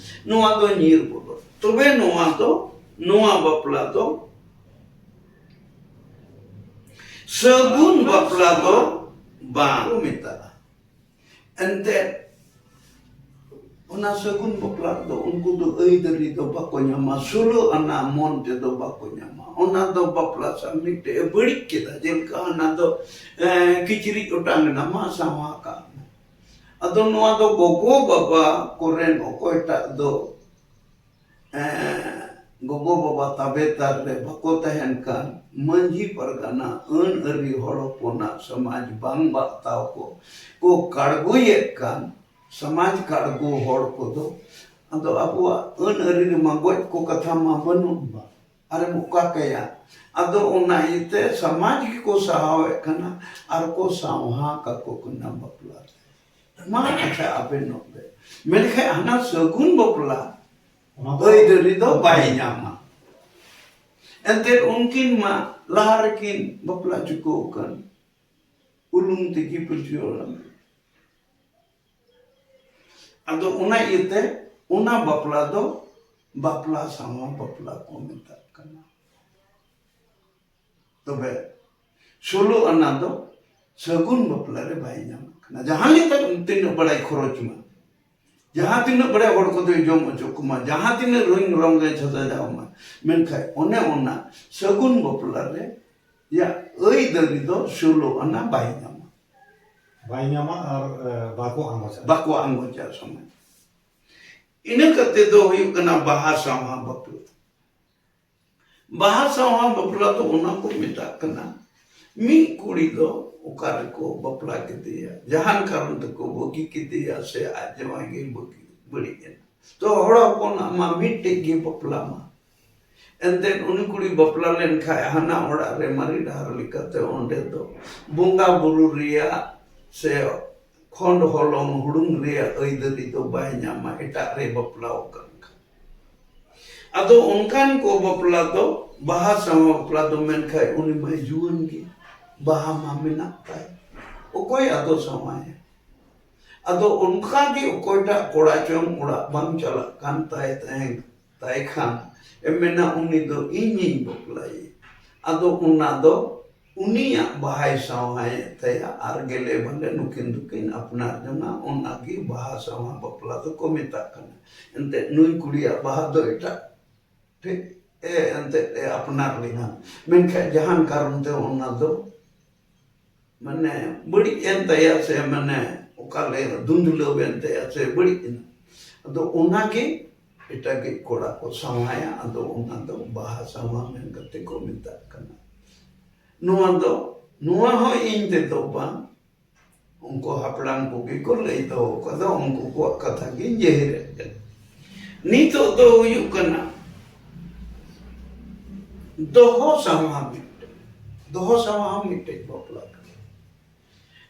ᱱᱚᱣᱟ ᱫᱚ ᱧᱤᱨ ᱵᱚᱞᱚ᱾ ᱛᱚᱵᱮ ᱱᱚᱣᱟ ᱫᱚ, ᱱᱚᱣᱟ ᱵᱟᱯᱞᱟ ᱫᱚ ᱥᱟᱹᱜᱩᱱ ᱵᱟᱯᱞᱟ ᱫᱚ ᱵᱟᱝ ᱠᱚ ᱢᱮᱛᱟᱜᱼᱟ᱾ ᱮᱱᱛᱮ ᱚᱱᱟ ᱥᱟᱹᱜᱩᱱ ᱵᱟᱯᱞᱟ ᱨᱮᱫᱚ ᱩᱱᱠᱩ ᱫᱚ ᱟᱹᱭᱫᱟᱹᱨᱤ ᱫᱚ ᱵᱟᱠᱚ ᱧᱟᱢᱟ, ᱥᱳᱞᱳ ᱟᱱᱟ ᱢᱚᱱ ᱛᱮᱫᱚ ᱵᱟᱠᱚ ᱧᱟᱢᱟ᱾ ᱚᱱᱟ ᱫᱚ ᱵᱟᱯᱞᱟ ᱥᱟᱶ ᱢᱤᱫᱴᱮᱡ ᱮ ᱵᱟᱹᱲᱤᱡ ᱠᱮᱫᱟ, ᱡᱮᱞᱮᱠᱟ ᱚᱱᱟ ᱫᱚ ᱮᱸ, ᱠᱤᱪᱨᱤᱡ ᱚᱴᱟᱝ ᱮᱱᱟ, ᱢᱟ ᱥᱟᱶᱟ ᱠᱟᱜ ᱢᱮ᱾ ᱟᱫᱚ ᱱᱚᱣᱟ ᱫᱚ ᱜᱚᱜᱚ ᱵᱟᱵᱟ ᱠᱚᱨᱮᱱ ᱚᱠᱚᱭᱴᱟᱜ ᱫᱚ ᱮᱸ, ᱜᱚᱜᱚ ᱵᱟᱵᱟ ᱛᱟᱵᱮᱫᱟᱨ ᱨᱮ ᱵᱟᱠᱚ ᱛᱟᱦᱮᱱ ᱠᱷᱟᱱ, ᱢᱟᱹᱡᱷᱤ ᱯᱟᱨᱜᱟᱱᱟ ᱟᱹᱱ ᱟᱹᱨᱤ ᱦᱚᱲ ᱦᱚᱯᱚᱱᱟᱜ ᱥᱚᱢᱟᱡᱽ ᱵᱟᱝ ᱵᱟᱛᱟᱣ ᱠᱚ ᱠᱚ ᱠᱟᱲᱜᱚᱭᱮᱫ ᱠᱟᱱ, ᱥᱚᱢᱟᱡᱽ ᱠᱟᱲᱜᱚ ᱦᱚᱲ ᱠᱚᱫᱚ ᱟᱫᱚ ᱟᱵᱚᱣᱟᱜ ᱟᱹᱱ ᱟᱹᱨᱤ ᱨᱮᱢᱟ ᱜᱚᱡ ᱠᱚ ᱠᱟᱛᱷᱟ ᱢᱟ ᱵᱟᱹᱱᱩᱜ ᱵᱟ, ᱟᱨᱮᱢ ᱚᱠᱟ ᱠᱟᱭᱟ? ᱟᱫᱚ ᱚᱱᱟ ᱤᱭᱟᱹᱛᱮ ᱥᱚᱢᱟᱡᱽ ᱜᱮᱠᱚ ᱥᱟᱦᱟᱣᱮᱫ ᱠᱟᱱᱟ ᱟᱨ ᱠᱚ ᱥᱟᱶᱦᱟ ᱠᱟᱠᱚ ᱠᱟᱱᱟ ᱵᱟᱯᱞᱟ ᱨᱮ᱾ ᱢᱟ ᱟᱪᱪᱷᱟ, ᱟᱵᱮᱱ ᱱᱚᱰᱮ᱾ ᱢᱮᱱᱠᱷᱟᱱ ᱦᱟᱱᱟ ᱥᱟᱹᱜᱩᱱ ᱵᱟᱯᱞᱟ ᱚᱱᱟ ᱫᱚ ᱟᱹᱭᱫᱟᱹᱨᱤ ᱫᱚ ᱵᱟᱭ ᱧᱟᱢᱟ᱾ ᱮᱱᱛᱮᱫ ᱩᱱᱠᱤᱱ ᱢᱟ ᱞᱟᱦᱟ ᱨᱮᱠᱤᱱ ᱵᱟᱯᱞᱟ ᱪᱩᱠᱟᱹᱣ ᱟᱠᱟᱱ, ᱩᱞᱩᱝ ᱛᱤᱠᱤ ᱯᱤᱞᱪᱩ ᱦᱟᱲᱟᱢ᱾ ᱟᱫᱚ ᱚᱱᱟ ᱤᱭᱟᱹᱛᱮ ᱚᱱᱟ ᱵᱟᱯᱞᱟ ᱫᱚ ᱵᱟᱯᱞᱟ ᱥᱟᱶᱟ ᱵᱟᱯᱞᱟ ᱠᱚ ᱢᱮᱛᱟᱜ ᱠᱟᱱᱟ᱾ ᱛᱚᱵᱮ ᱥᱳᱞᱳ ᱟᱱᱟ ᱫᱚ ᱥᱟᱹᱜᱩᱱ ᱵᱟᱯᱞᱟ ᱨᱮ ᱵᱟᱭ ᱧᱟᱢᱚᱜ ᱠᱟᱱᱟ᱾ ᱡᱟᱦᱟᱸ ᱞᱮᱠᱟ ᱛᱤᱱᱟᱹᱜ ᱵᱟᱲᱟᱭ ᱠᱷᱚᱨᱚᱪ ᱢᱟ, ᱡᱟᱦᱟᱸ ᱛᱤᱱᱟᱹᱜ ᱵᱟᱲᱟᱭ ᱦᱚᱲ ᱠᱚᱫᱚᱭ ᱡᱚᱢ ᱦᱚᱪᱚ ᱠᱚᱢᱟ, ᱡᱟᱦᱟᱸ ᱛᱤᱱᱟᱹᱜ ᱨᱚᱝ ᱨᱚᱝ ᱮ ᱥᱟᱡᱟᱣ ᱢᱟ, ᱢᱮᱱᱠᱷᱟᱱ ᱚᱱᱮ ᱚᱱᱟ ᱥᱟᱹᱜᱩᱱ ᱵᱟᱯᱞᱟ ᱨᱮ ᱭᱟ ᱟᱹᱭᱫᱟᱹᱨᱤ ᱫᱚ ᱥᱳᱞᱳ ᱟᱱᱟ ᱵᱟᱭ ᱧᱟᱢᱟ᱾ ᱵᱟᱭ ᱧᱟᱢᱟ ᱟᱨ, ᱮ, ᱵᱟᱠᱚ ᱟᱸᱜᱚᱪᱟ᱾ ᱵᱟᱠᱚ ᱟᱸᱜᱚᱪᱟ ᱥᱚᱢᱟᱡᱽ᱾ ᱤᱱᱟᱹ ᱠᱟᱛᱮ ᱫᱚ ᱦᱩᱭᱩᱜ ᱠᱟᱱᱟ ᱵᱟᱦᱟ ᱥᱟᱶᱦᱟ ᱵᱟᱯᱞᱟ᱾ ᱵᱟᱦᱟ ᱥᱟᱶᱦᱟ ᱵᱟᱯᱞᱟ ᱫᱚ ᱚᱱᱟ ᱠᱚ ᱢᱮᱛᱟᱜ ᱠᱟᱱᱟ, ᱢᱤᱫ ᱠᱩᱲᱤ ᱫᱚ ᱚᱠᱟ ᱨᱮᱠᱚ ᱵᱟᱯᱞᱟ ᱠᱮᱫᱮᱭᱟ, ᱡᱟᱦᱟᱱ ᱠᱟᱨᱚᱱ ᱛᱮᱠᱚ ᱵᱟᱹᱜᱤ ᱠᱮᱫᱮᱭᱟ ᱥᱮ ᱟᱡ ᱡᱟᱶᱟᱭ ᱜᱮ ᱵᱟᱹᱜᱤ ᱵᱟᱹᱲᱤᱡ ᱮᱱᱟ, ᱛᱚ ᱦᱚᱲ ᱦᱚᱯᱚᱱᱟᱜ ᱢᱟ ᱢᱤᱫᱴᱮᱡ ᱜᱮ ᱵᱟᱯᱞᱟ ᱢᱟ᱾ ᱮᱱᱛᱮᱫ ᱩᱱᱤ ᱠᱩᱲᱤ ᱵᱟᱯᱞᱟ ᱞᱮᱱᱠᱷᱟᱡ ᱦᱟᱱᱟ ᱚᱲᱟᱜ ᱨᱮ ᱢᱟᱨᱮ ᱰᱟᱦᱟᱨ ᱞᱮᱠᱟᱛᱮ ᱚᱸᱰᱮ ᱫᱚ ᱵᱚᱸᱜᱟ ᱵᱩᱨᱩ ᱨᱮᱭᱟᱜ ᱥᱮ ᱠᱷᱚᱸᱰ ᱦᱚᱞᱚᱝ ᱦᱩᱲᱩᱝ ᱨᱮᱭᱟᱜ ᱟᱹᱭᱫᱟᱹᱨᱤ ᱫᱚ ᱵᱟᱭ ᱧᱟᱢᱟ, ᱮᱴᱟᱜ ᱨᱮ ᱵᱟᱯᱞᱟ ᱟᱠᱟᱱ ᱠᱷᱟᱱ᱾ ᱟᱫᱚ ᱚᱱᱠᱟᱱ ᱠᱚ ᱵᱟᱯᱞᱟ ᱫᱚ, ᱵᱟᱦᱟ ᱥᱟᱶ ᱵᱟᱯᱞᱟ ᱫᱚ ᱢᱮᱱᱠᱷᱟᱡ ᱩᱱᱤ ᱢᱟᱭ ᱡᱩᱣᱟᱹᱱ ᱜᱮ, ᱵᱟᱦᱟ ᱢᱟ ᱢᱮᱱᱟᱜ ᱛᱟᱭ, ᱚᱠᱚᱭ ᱟᱫᱚ ᱥᱟᱶᱟᱭᱟ? ᱟᱫᱚ ᱚᱱᱠᱟ ᱜᱮ ᱚᱠᱚᱭᱴᱟᱜ ᱠᱚᱲᱟ ᱪᱚᱝ ᱚᱲᱟᱜ ᱵᱟᱝ ᱪᱟᱞᱟᱜ ᱠᱟᱱ ᱛᱟᱭ ᱛᱟᱦᱮᱸ ᱛᱟᱭ ᱠᱷᱟᱱ ᱮ ᱢᱮᱱᱟ, ᱩᱱᱤ ᱫᱚ ᱤᱧᱤᱧ ᱵᱟᱯᱞᱟᱭᱮ᱾ ᱟᱫᱚ ᱚᱱᱟ ᱫᱚ ᱩᱱᱤᱭᱟᱜ ᱵᱟᱦᱟᱭ ᱥᱟᱶᱦᱟᱭᱮᱫ ᱛᱟᱭᱟ ᱟᱨ ᱜᱮᱞᱮ ᱵᱟᱞᱮ ᱱᱩᱠᱤᱱ ᱫᱚᱠᱤᱱ ᱟᱯᱱᱟᱨ ᱡᱚᱝᱟ, ᱚᱱᱟᱜᱮ ᱵᱟᱦᱟ ᱥᱟᱶᱦᱟ ᱵᱟᱯᱞᱟ ᱫᱚᱠᱚ ᱢᱮᱛᱟᱜ ᱠᱟᱱᱟ᱾ ᱮᱱᱛᱮᱫ ᱱᱩᱭ ᱠᱩᱲᱤᱭᱟᱜ ᱵᱟᱦᱟ ᱫᱚ ᱮᱴᱟᱜ ᱴᱷᱮᱡ ᱮ ᱮᱱᱛᱮᱫ ᱮ ᱟᱯᱱᱟᱨ ᱞᱮᱱᱟ, ᱢᱮᱱᱠᱷᱟᱱ ᱡᱟᱦᱟᱱ ᱠᱟᱨᱚᱱ ᱛᱮ ᱚᱱᱟ ᱫᱚ ᱢᱟᱱᱮ ᱵᱟᱹᱲᱤᱡ ᱮᱱ ᱛᱟᱭᱟ ᱥᱮ ᱢᱟᱱᱮ ᱚᱠᱟᱞᱮ ᱫᱩᱱᱫᱩᱞᱟᱹᱣ ᱮᱱ ᱛᱟᱭᱟ ᱥᱮ ᱵᱟᱹᱲᱤᱡ ᱮᱱᱟ, ᱟᱫᱚ ᱚᱱᱟᱜᱮ ᱮᱴᱟᱜᱤᱡ ᱠᱚᱲᱟ ᱠᱚ ᱥᱟᱶᱦᱟᱭᱟ, ᱟᱫᱚ ᱚᱱᱟ ᱫᱚ ᱵᱟᱦᱟ ᱥᱟᱶᱦᱟ ᱢᱮᱱ ᱠᱟᱛᱮ ᱠᱚ ᱢᱮᱛᱟᱜ ᱠᱟᱱᱟ᱾ ᱱᱚᱣᱟ ᱫᱚ, ᱱᱚᱣᱟ ᱦᱚᱸ ᱤᱧ ᱛᱮᱫᱚ ᱵᱟᱝ, ᱩᱱᱠᱩ ᱦᱟᱯᱲᱟᱢ ᱠᱚᱜᱮ ᱠᱚ ᱞᱟᱹᱭ ᱫᱚᱦᱚ ᱠᱟᱫᱟ, ᱩᱱᱠᱩ ᱠᱚᱣᱟᱜ ᱠᱟᱛᱷᱟ ᱜᱤᱧ ᱡᱮᱦᱮᱨᱮᱫ ᱠᱟᱱᱟ᱾ ᱱᱤᱛᱚᱜ ᱫᱚ ᱦᱩᱭᱩᱜ ᱠᱟᱱᱟ ᱫᱚᱦᱚ ᱥᱟᱶᱦᱟ ᱢᱤᱫᱴᱮᱡ, ᱫᱚᱦᱚ ᱥᱟᱶᱦᱟ ᱦᱚᱸ ᱢᱤᱫᱴᱮᱡ ᱵᱟᱯᱞᱟ ᱠᱟᱱᱟ᱾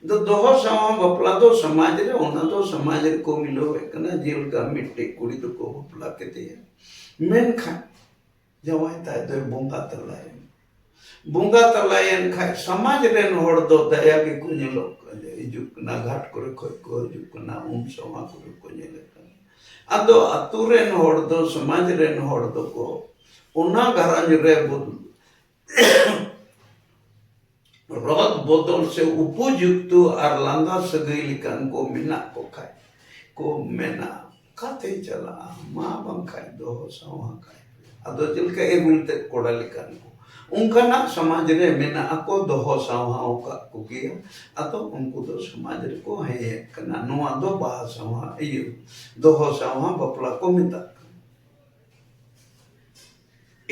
ᱫᱚ ᱫᱚᱦᱚ ᱥᱟᱶᱦᱟ ᱵᱟᱯᱞᱟ ᱫᱚ ᱥᱚᱢᱟᱡᱽ ᱨᱮ, ᱚᱱᱟ ᱫᱚ ᱥᱚᱢᱟᱡᱽ ᱨᱮᱠᱚ ᱢᱤᱞᱟᱹᱣᱮᱫ ᱠᱟᱱᱟ᱾ ᱡᱮᱞᱮᱠᱟ ᱢᱤᱫᱴᱮᱡ ᱠᱩᱲᱤ ᱫᱚᱠᱚ ᱵᱟᱯᱞᱟ ᱠᱮᱫᱮᱭᱟ, ᱢᱮᱱᱠᱷᱟᱱ ᱡᱟᱶᱟᱭ ᱛᱟᱭ ᱫᱚᱭ ᱵᱚᱸᱜᱟ ᱛᱟᱞᱟᱭᱮᱱ᱾ ᱵᱚᱸᱜᱟ ᱛᱟᱞᱟᱭᱮᱱ ᱠᱷᱟᱡ ᱥᱚᱢᱟᱡᱽ ᱨᱮᱱ ᱦᱚᱲ ᱫᱚ ᱫᱟᱭᱟ ᱜᱮᱠᱚ ᱧᱮᱞᱚᱜ ᱠᱟᱱᱟ, ᱦᱤᱡᱩᱜ ᱠᱟᱱᱟ, ᱜᱷᱟᱴ ᱠᱚᱨᱮ ᱠᱷᱚᱡ ᱠᱚ ᱦᱤᱡᱩᱜ ᱠᱟᱱᱟ, ᱩᱢ ᱥᱟᱶᱟ ᱠᱚᱨᱮ ᱠᱚ ᱧᱮᱞᱮ ᱠᱟᱱᱟ᱾ ᱟᱫᱚ ᱟᱛᱳ ᱨᱮᱱ ᱦᱚᱲ ᱫᱚ, ᱥᱚᱢᱟᱡᱽ ᱨᱮᱱ ᱦᱚᱲ ᱫᱚᱠᱚ ᱚᱱᱟ ᱜᱷᱟᱨᱚᱸᱡᱽ ᱨᱮ ᱵᱚ-, ᱨᱚᱫ ᱵᱚᱫᱚᱞ ᱥᱮ ᱩᱯᱚᱡᱩᱠᱛᱚ ᱟᱨ ᱞᱟᱸᱫᱟ ᱥᱟᱹᱜᱟᱹᱭ ᱞᱮᱠᱟᱱ ᱠᱚ ᱢᱮᱱᱟᱜ ᱠᱚ ᱠᱷᱟᱡ ᱠᱚ ᱢᱮᱱᱟ, "ᱚᱠᱟᱛᱮᱭ ᱪᱟᱞᱟᱜᱼᱟ? ᱢᱟ ᱵᱟᱝᱠᱷᱟᱡ ᱫᱚᱦᱚ ᱥᱟᱶᱦᱟ ᱠᱟᱭ ᱯᱮ᱾" ᱟᱫᱚ ᱪᱮᱫ ᱞᱮᱠᱟ ᱮᱵᱮᱞ ᱛᱮᱫ ᱠᱚᱲᱟ ᱞᱮᱠᱟᱱ ᱠᱚ, ᱚᱱᱠᱟᱱᱟᱜ ᱥᱚᱢᱟᱡᱽ ᱨᱮ ᱢᱮᱱᱟᱜ ᱟᱠᱚ, ᱫᱚᱦᱚ ᱥᱟᱶᱦᱟ ᱟᱠᱟᱫ ᱠᱚᱜᱮᱭᱟ᱾ ᱟᱫᱚ ᱩᱱᱠᱩ ᱫᱚ ᱥᱚᱢᱟᱡᱽ ᱨᱮᱠᱚ ᱦᱮᱡ ᱠᱟᱱᱟ᱾ ᱱᱚᱣᱟ ᱫᱚ ᱵᱟᱦᱟ ᱥᱟᱶᱦᱟ, ᱤᱭᱟᱹ, ᱫᱚᱦᱚ ᱥᱟᱶᱦᱟ ᱵᱟᱯᱞᱟ ᱠᱚ ᱢᱮᱛᱟᱜ ᱠᱟᱱᱟ᱾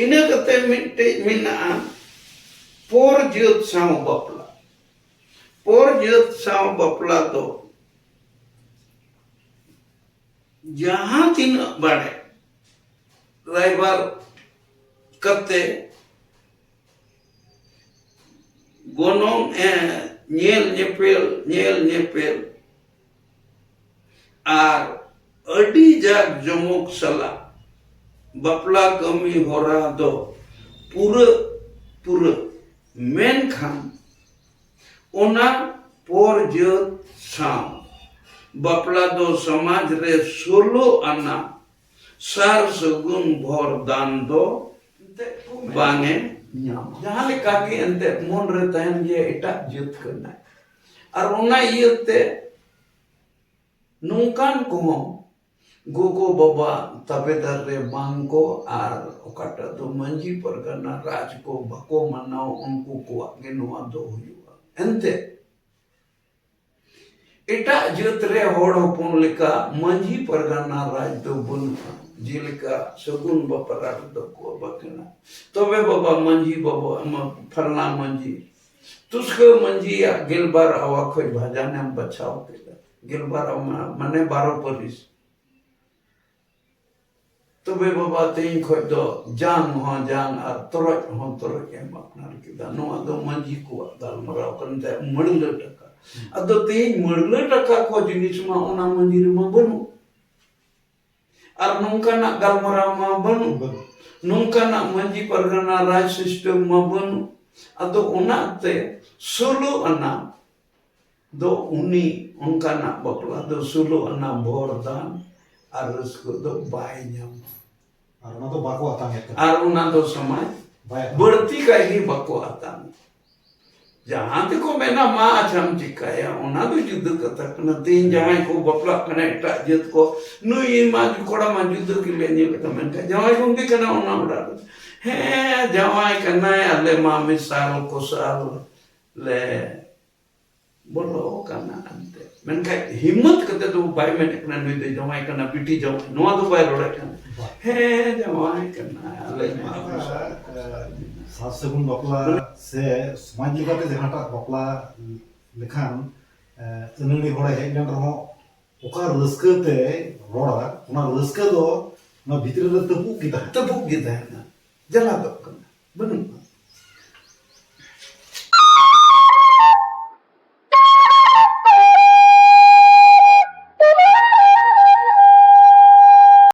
ᱤᱱᱟᱹ ᱠᱟᱛᱮ ᱢᱤᱫᱴᱮᱡ ᱢᱮᱱᱟᱜᱼᱟ ᱯᱚᱨ ᱡᱟᱹᱛ ᱥᱟᱶ ᱵᱟᱯᱞᱟ᱾ ᱯᱚᱨ ᱡᱟᱹᱛ ᱥᱟᱶ ᱵᱟᱯᱞᱟ ᱫᱚ ᱡᱟᱦᱟᱸ ᱛᱤᱱᱟᱹᱜ ᱵᱟᱲᱮ ᱨᱟᱭᱵᱟᱨ ᱠᱟᱛᱮ ᱜᱚᱱᱚᱝ ᱮ ᱧᱮᱞ ᱧᱮᱯᱮᱞ, ᱧᱮᱞ ᱧᱮᱯᱮᱞ ᱟᱨ ᱟᱹᱰᱤ ᱡᱟᱠ ᱡᱚᱢᱚᱠ ᱥᱟᱞᱟᱜ ᱵᱟᱯᱞᱟ ᱠᱟᱹᱢᱤ ᱦᱚᱨᱟ ᱫᱚ ᱯᱩᱨᱟᱹᱜ ᱯᱩᱨᱟᱹᱜ, ᱢᱮᱱᱠᱷᱟᱱ ᱚᱱᱟ ᱯᱚᱨ ᱡᱟᱹᱛ ᱥᱟᱶ ᱵᱟᱯᱞᱟ ᱫᱚ ᱥᱚᱢᱟᱡᱽ ᱨᱮ ᱥᱳᱞᱳ ᱟᱱᱟᱜ ᱥᱟᱨ ᱥᱟᱹᱜᱩᱱ ᱵᱷᱚᱨ ᱫᱟᱱ ᱫᱚ ᱵᱟᱝ ᱮ ᱧᱟᱢᱟ᱾ ᱡᱟᱦᱟᱸ ᱞᱮᱠᱟ ᱜᱮ ᱮᱱᱛᱮᱫ ᱢᱚᱱ ᱨᱮ ᱛᱟᱦᱮᱱ ᱜᱮᱭᱟ, ᱮᱴᱟᱜ ᱡᱟᱹᱛ ᱠᱟᱱᱟᱭ᱾ ᱟᱨ ᱚᱱᱟ ᱤᱭᱟᱹᱛᱮ ᱱᱚᱝᱠᱟᱱ ᱠᱚᱦᱚᱸ ᱜᱚᱜᱚ ᱵᱟᱵᱟ ᱛᱟᱵᱮᱫᱟᱨ ᱨᱮ ᱵᱟᱝ ᱠᱚ, ᱟᱨ ᱚᱠᱟᱴᱟᱜ ᱫᱚ ᱢᱟᱹᱡᱷᱤ ᱯᱟᱨᱜᱟᱱᱟ ᱨᱟᱡᱽ ᱠᱚ ᱵᱟᱠᱚ ᱢᱟᱱᱟᱣ, ᱩᱱᱠᱩ ᱠᱚᱣᱟᱜ ᱜᱮ ᱱᱚᱣᱟ ᱫᱚ ᱦᱩᱭᱩᱜᱼᱟ᱾ ᱮᱱᱛᱮ ᱮᱴᱟᱜ ᱡᱟᱹᱛ ᱨᱮ ᱦᱚᱲ ᱦᱚᱯᱚᱱ ᱞᱮᱠᱟ ᱢᱟᱹᱡᱷᱤ ᱯᱟᱨᱜᱟᱱᱟ ᱨᱟᱡᱽ ᱫᱚ ᱵᱟᱹᱱᱩᱜᱼᱟ᱾ ᱡᱮᱞᱮᱠᱟ ᱥᱟᱹᱜᱩᱱ ᱵᱟᱯᱞᱟ ᱨᱮᱫᱚ ᱠᱚ ᱵᱟᱠᱷᱮᱲᱟ, ᱛᱚᱵᱮ ᱵᱟᱵᱟ ᱢᱟᱹᱡᱷᱤ ᱵᱟᱵᱟ, ᱢᱟ-, ᱯᱷᱟᱞᱱᱟ ᱢᱟᱹᱡᱷᱤ, ᱛᱩᱥᱠᱟᱹ ᱢᱟᱹᱡᱷᱤᱭᱟᱜ ᱜᱮᱞᱵᱟᱨ ᱟᱣᱟ ᱠᱷᱚᱡ ᱵᱷᱟᱡᱟᱱᱮᱢ ᱵᱟᱪᱷᱟᱣ ᱠᱮᱫᱟ, ᱜᱮᱞᱵᱟᱨ ᱟᱣᱟ ᱢᱟ-, ᱢᱟᱱᱮ ᱵᱟᱨᱚ ᱯᱟᱹᱨᱤᱥ᱾ ᱛᱚᱵᱮ ᱵᱟᱵᱟ ᱛᱮᱦᱮᱧ ᱠᱷᱚᱡ ᱫᱚ ᱡᱟᱝ ᱦᱚᱸ ᱡᱟᱝ ᱟᱨ ᱛᱚᱨᱚᱡ ᱦᱚᱸ ᱛᱚᱨᱚᱡ ᱮᱢ ᱟᱯᱱᱟᱨ ᱠᱮᱫᱟ᱾ ᱱᱚᱣᱟ ᱫᱚ ᱢᱟᱹᱡᱷᱤ ᱠᱚᱣᱟᱜ ᱜᱟᱞᱢᱟᱨᱟᱣ ᱠᱟᱱ ᱛᱟᱭᱟ, ᱢᱟᱹᱲᱞᱟᱹ ᱴᱟᱠᱟ᱾ ᱟᱫᱚ ᱛᱮᱦᱮᱧ ᱢᱟᱹᱲᱞᱟᱹ ᱴᱟᱠᱟ ᱠᱚ ᱡᱤᱱᱤᱥ ᱢᱟ ᱚᱱᱟ ᱢᱟᱹᱡᱷᱤ ᱨᱮᱢᱟ ᱵᱟᱹᱱᱩᱜ, ᱟᱨ ᱱᱚᱝᱠᱟᱱᱟᱜ ᱜᱟᱞᱢᱟᱨᱟᱣ ᱢᱟ ᱵᱟᱹᱱᱩᱜ, ᱵᱟᱹᱱᱩᱜ᱾ ᱱᱚᱝᱠᱟᱱᱟᱜ ᱢᱟᱹᱡᱷᱤ ᱯᱟᱨᱜᱟᱱᱟ ᱨᱟᱡᱽ system ᱢᱟ ᱵᱟᱹᱱᱩᱜ᱾ ᱟᱫᱚ ᱚᱱᱟᱛᱮ ᱥᱳᱞᱳ ᱟᱱᱟ ᱫᱚ ᱩᱱᱤ ᱚᱱᱠᱟᱱᱟᱜ ᱵᱟᱯᱞᱟ ᱫᱚ ᱥᱳᱞᱳ ᱟᱱᱟ ᱵᱷᱳᱨ ᱫᱟᱱ ᱟᱨ ᱨᱟᱹᱥᱠᱟᱹ ᱫᱚ ᱵᱟᱭ ᱧᱟᱢᱟ᱾ ᱟᱨ ᱚᱱᱟ ᱫᱚ ᱵᱟᱠᱚ ᱟᱛᱟᱝ ᱮᱫ ᱠᱟᱱᱟ᱾ ᱟᱨ ᱚᱱᱟ ᱫᱚ ᱥᱚᱢᱟᱡᱽ ᱵᱟᱭ ᱟᱛᱟᱝ᱾ ᱵᱟᱹᱲᱛᱤ ᱠᱟᱭ ᱜᱮ ᱵᱟᱠᱚ ᱟᱛᱟᱝ᱾ ᱡᱟᱦᱟᱸ ᱛᱮᱠᱚ ᱢᱮᱱᱟ, "ᱢᱟ ᱟᱪᱪᱷᱟᱢ ᱪᱤᱠᱟᱹᱭᱟ", ᱚᱱᱟ ᱫᱚ ᱡᱩᱫᱟᱹ ᱠᱟᱛᱷᱟ ᱠᱟᱱᱟ᱾ ᱛᱮᱦᱮᱧ ᱡᱟᱦᱟᱸᱭ ᱠᱚ ᱵᱟᱯᱞᱟᱜ ᱠᱟᱱᱟ ᱮᱴᱟᱜ ᱡᱟᱹᱛ ᱠᱚ, ᱱᱩᱭ ᱢᱟ ᱠᱚᱲᱟ ᱢᱟ ᱡᱩᱫᱟᱹ ᱜᱮᱞᱮ ᱧᱮᱞ ᱠᱟᱫᱟ, ᱢᱮᱱᱠᱷᱟᱱ ᱡᱟᱶᱟᱭ ᱜᱚᱝᱠᱮ ᱠᱟᱱᱟ ᱚᱱᱟ ᱚᱲᱟᱜ ᱨᱮ, ᱦᱮᱸ ᱡᱟᱶᱟᱭ ᱠᱟᱱᱟᱭ, ᱟᱞᱮ ᱢᱟ ᱢᱮᱥᱟᱞ ᱠᱚᱥᱟᱞ ᱞᱮ ᱵᱚᱞᱚ ᱠᱟᱱᱟ ᱮᱱᱛᱮ᱾ ᱢᱮᱱᱠᱷᱟᱱ ᱦᱤᱢᱢᱚᱛ ᱠᱟᱛᱮ ᱫᱚ ᱵᱟᱭ ᱢᱮᱱᱮᱫ ᱠᱟᱱᱟ, "ᱱᱩᱭ ᱫᱚ ᱡᱟᱶᱟᱭ ᱠᱟᱱᱟ, ᱵᱤᱴᱤ ᱡᱟᱶᱟᱭ", ᱱᱚᱣᱟ ᱫᱚ ᱵᱟᱭ ᱨᱚᱲᱮᱫ ᱠᱟᱱᱟ᱾ ᱵᱟᱝ᱾ ᱦᱮᱸ, ᱡᱟᱶᱟᱭ ᱠᱟᱱᱟ, ᱟᱞᱮ ᱢᱟ ᱚᱱᱠᱟ, ᱢᱮᱥᱟᱞ ᱠᱟᱱᱟ᱾ ᱥᱟᱨ ᱥᱟᱹᱜᱩᱱ ᱵᱟᱯᱞᱟ ᱥᱮ ᱥᱚᱢᱟᱡᱽ ᱞᱮᱠᱟᱛᱮ ᱡᱟᱦᱟᱸᱴᱟᱜ ᱵᱟᱯᱞᱟ ᱞᱮᱠᱷᱟᱱ, ᱮ, ᱟᱹᱱᱟᱹᱲᱤ ᱦᱚᱲᱮ ᱦᱮᱡ ᱞᱮᱱ ᱨᱮᱦᱚᱸ ᱚᱠᱟ ᱨᱟᱹᱥᱠᱟᱹ ᱛᱮ ᱨᱚᱲᱟ, ᱚᱱᱟ ᱨᱟᱹᱥᱠᱟᱹ ᱫᱚ ᱚᱱᱟ ᱵᱷᱤᱛᱨᱤ ᱨᱮ ᱛᱟᱹᱯᱩᱜ ᱜᱮ ᱛᱟᱦᱮᱱᱟ᱾ ᱛᱟᱹᱯᱩᱜ ᱜᱮ ᱛᱟᱦᱮᱱᱟ, ᱡᱟᱞᱟᱫᱚᱜ ᱠᱟᱱᱟ, ᱵᱟᱹᱱᱩᱜᱼᱟ᱾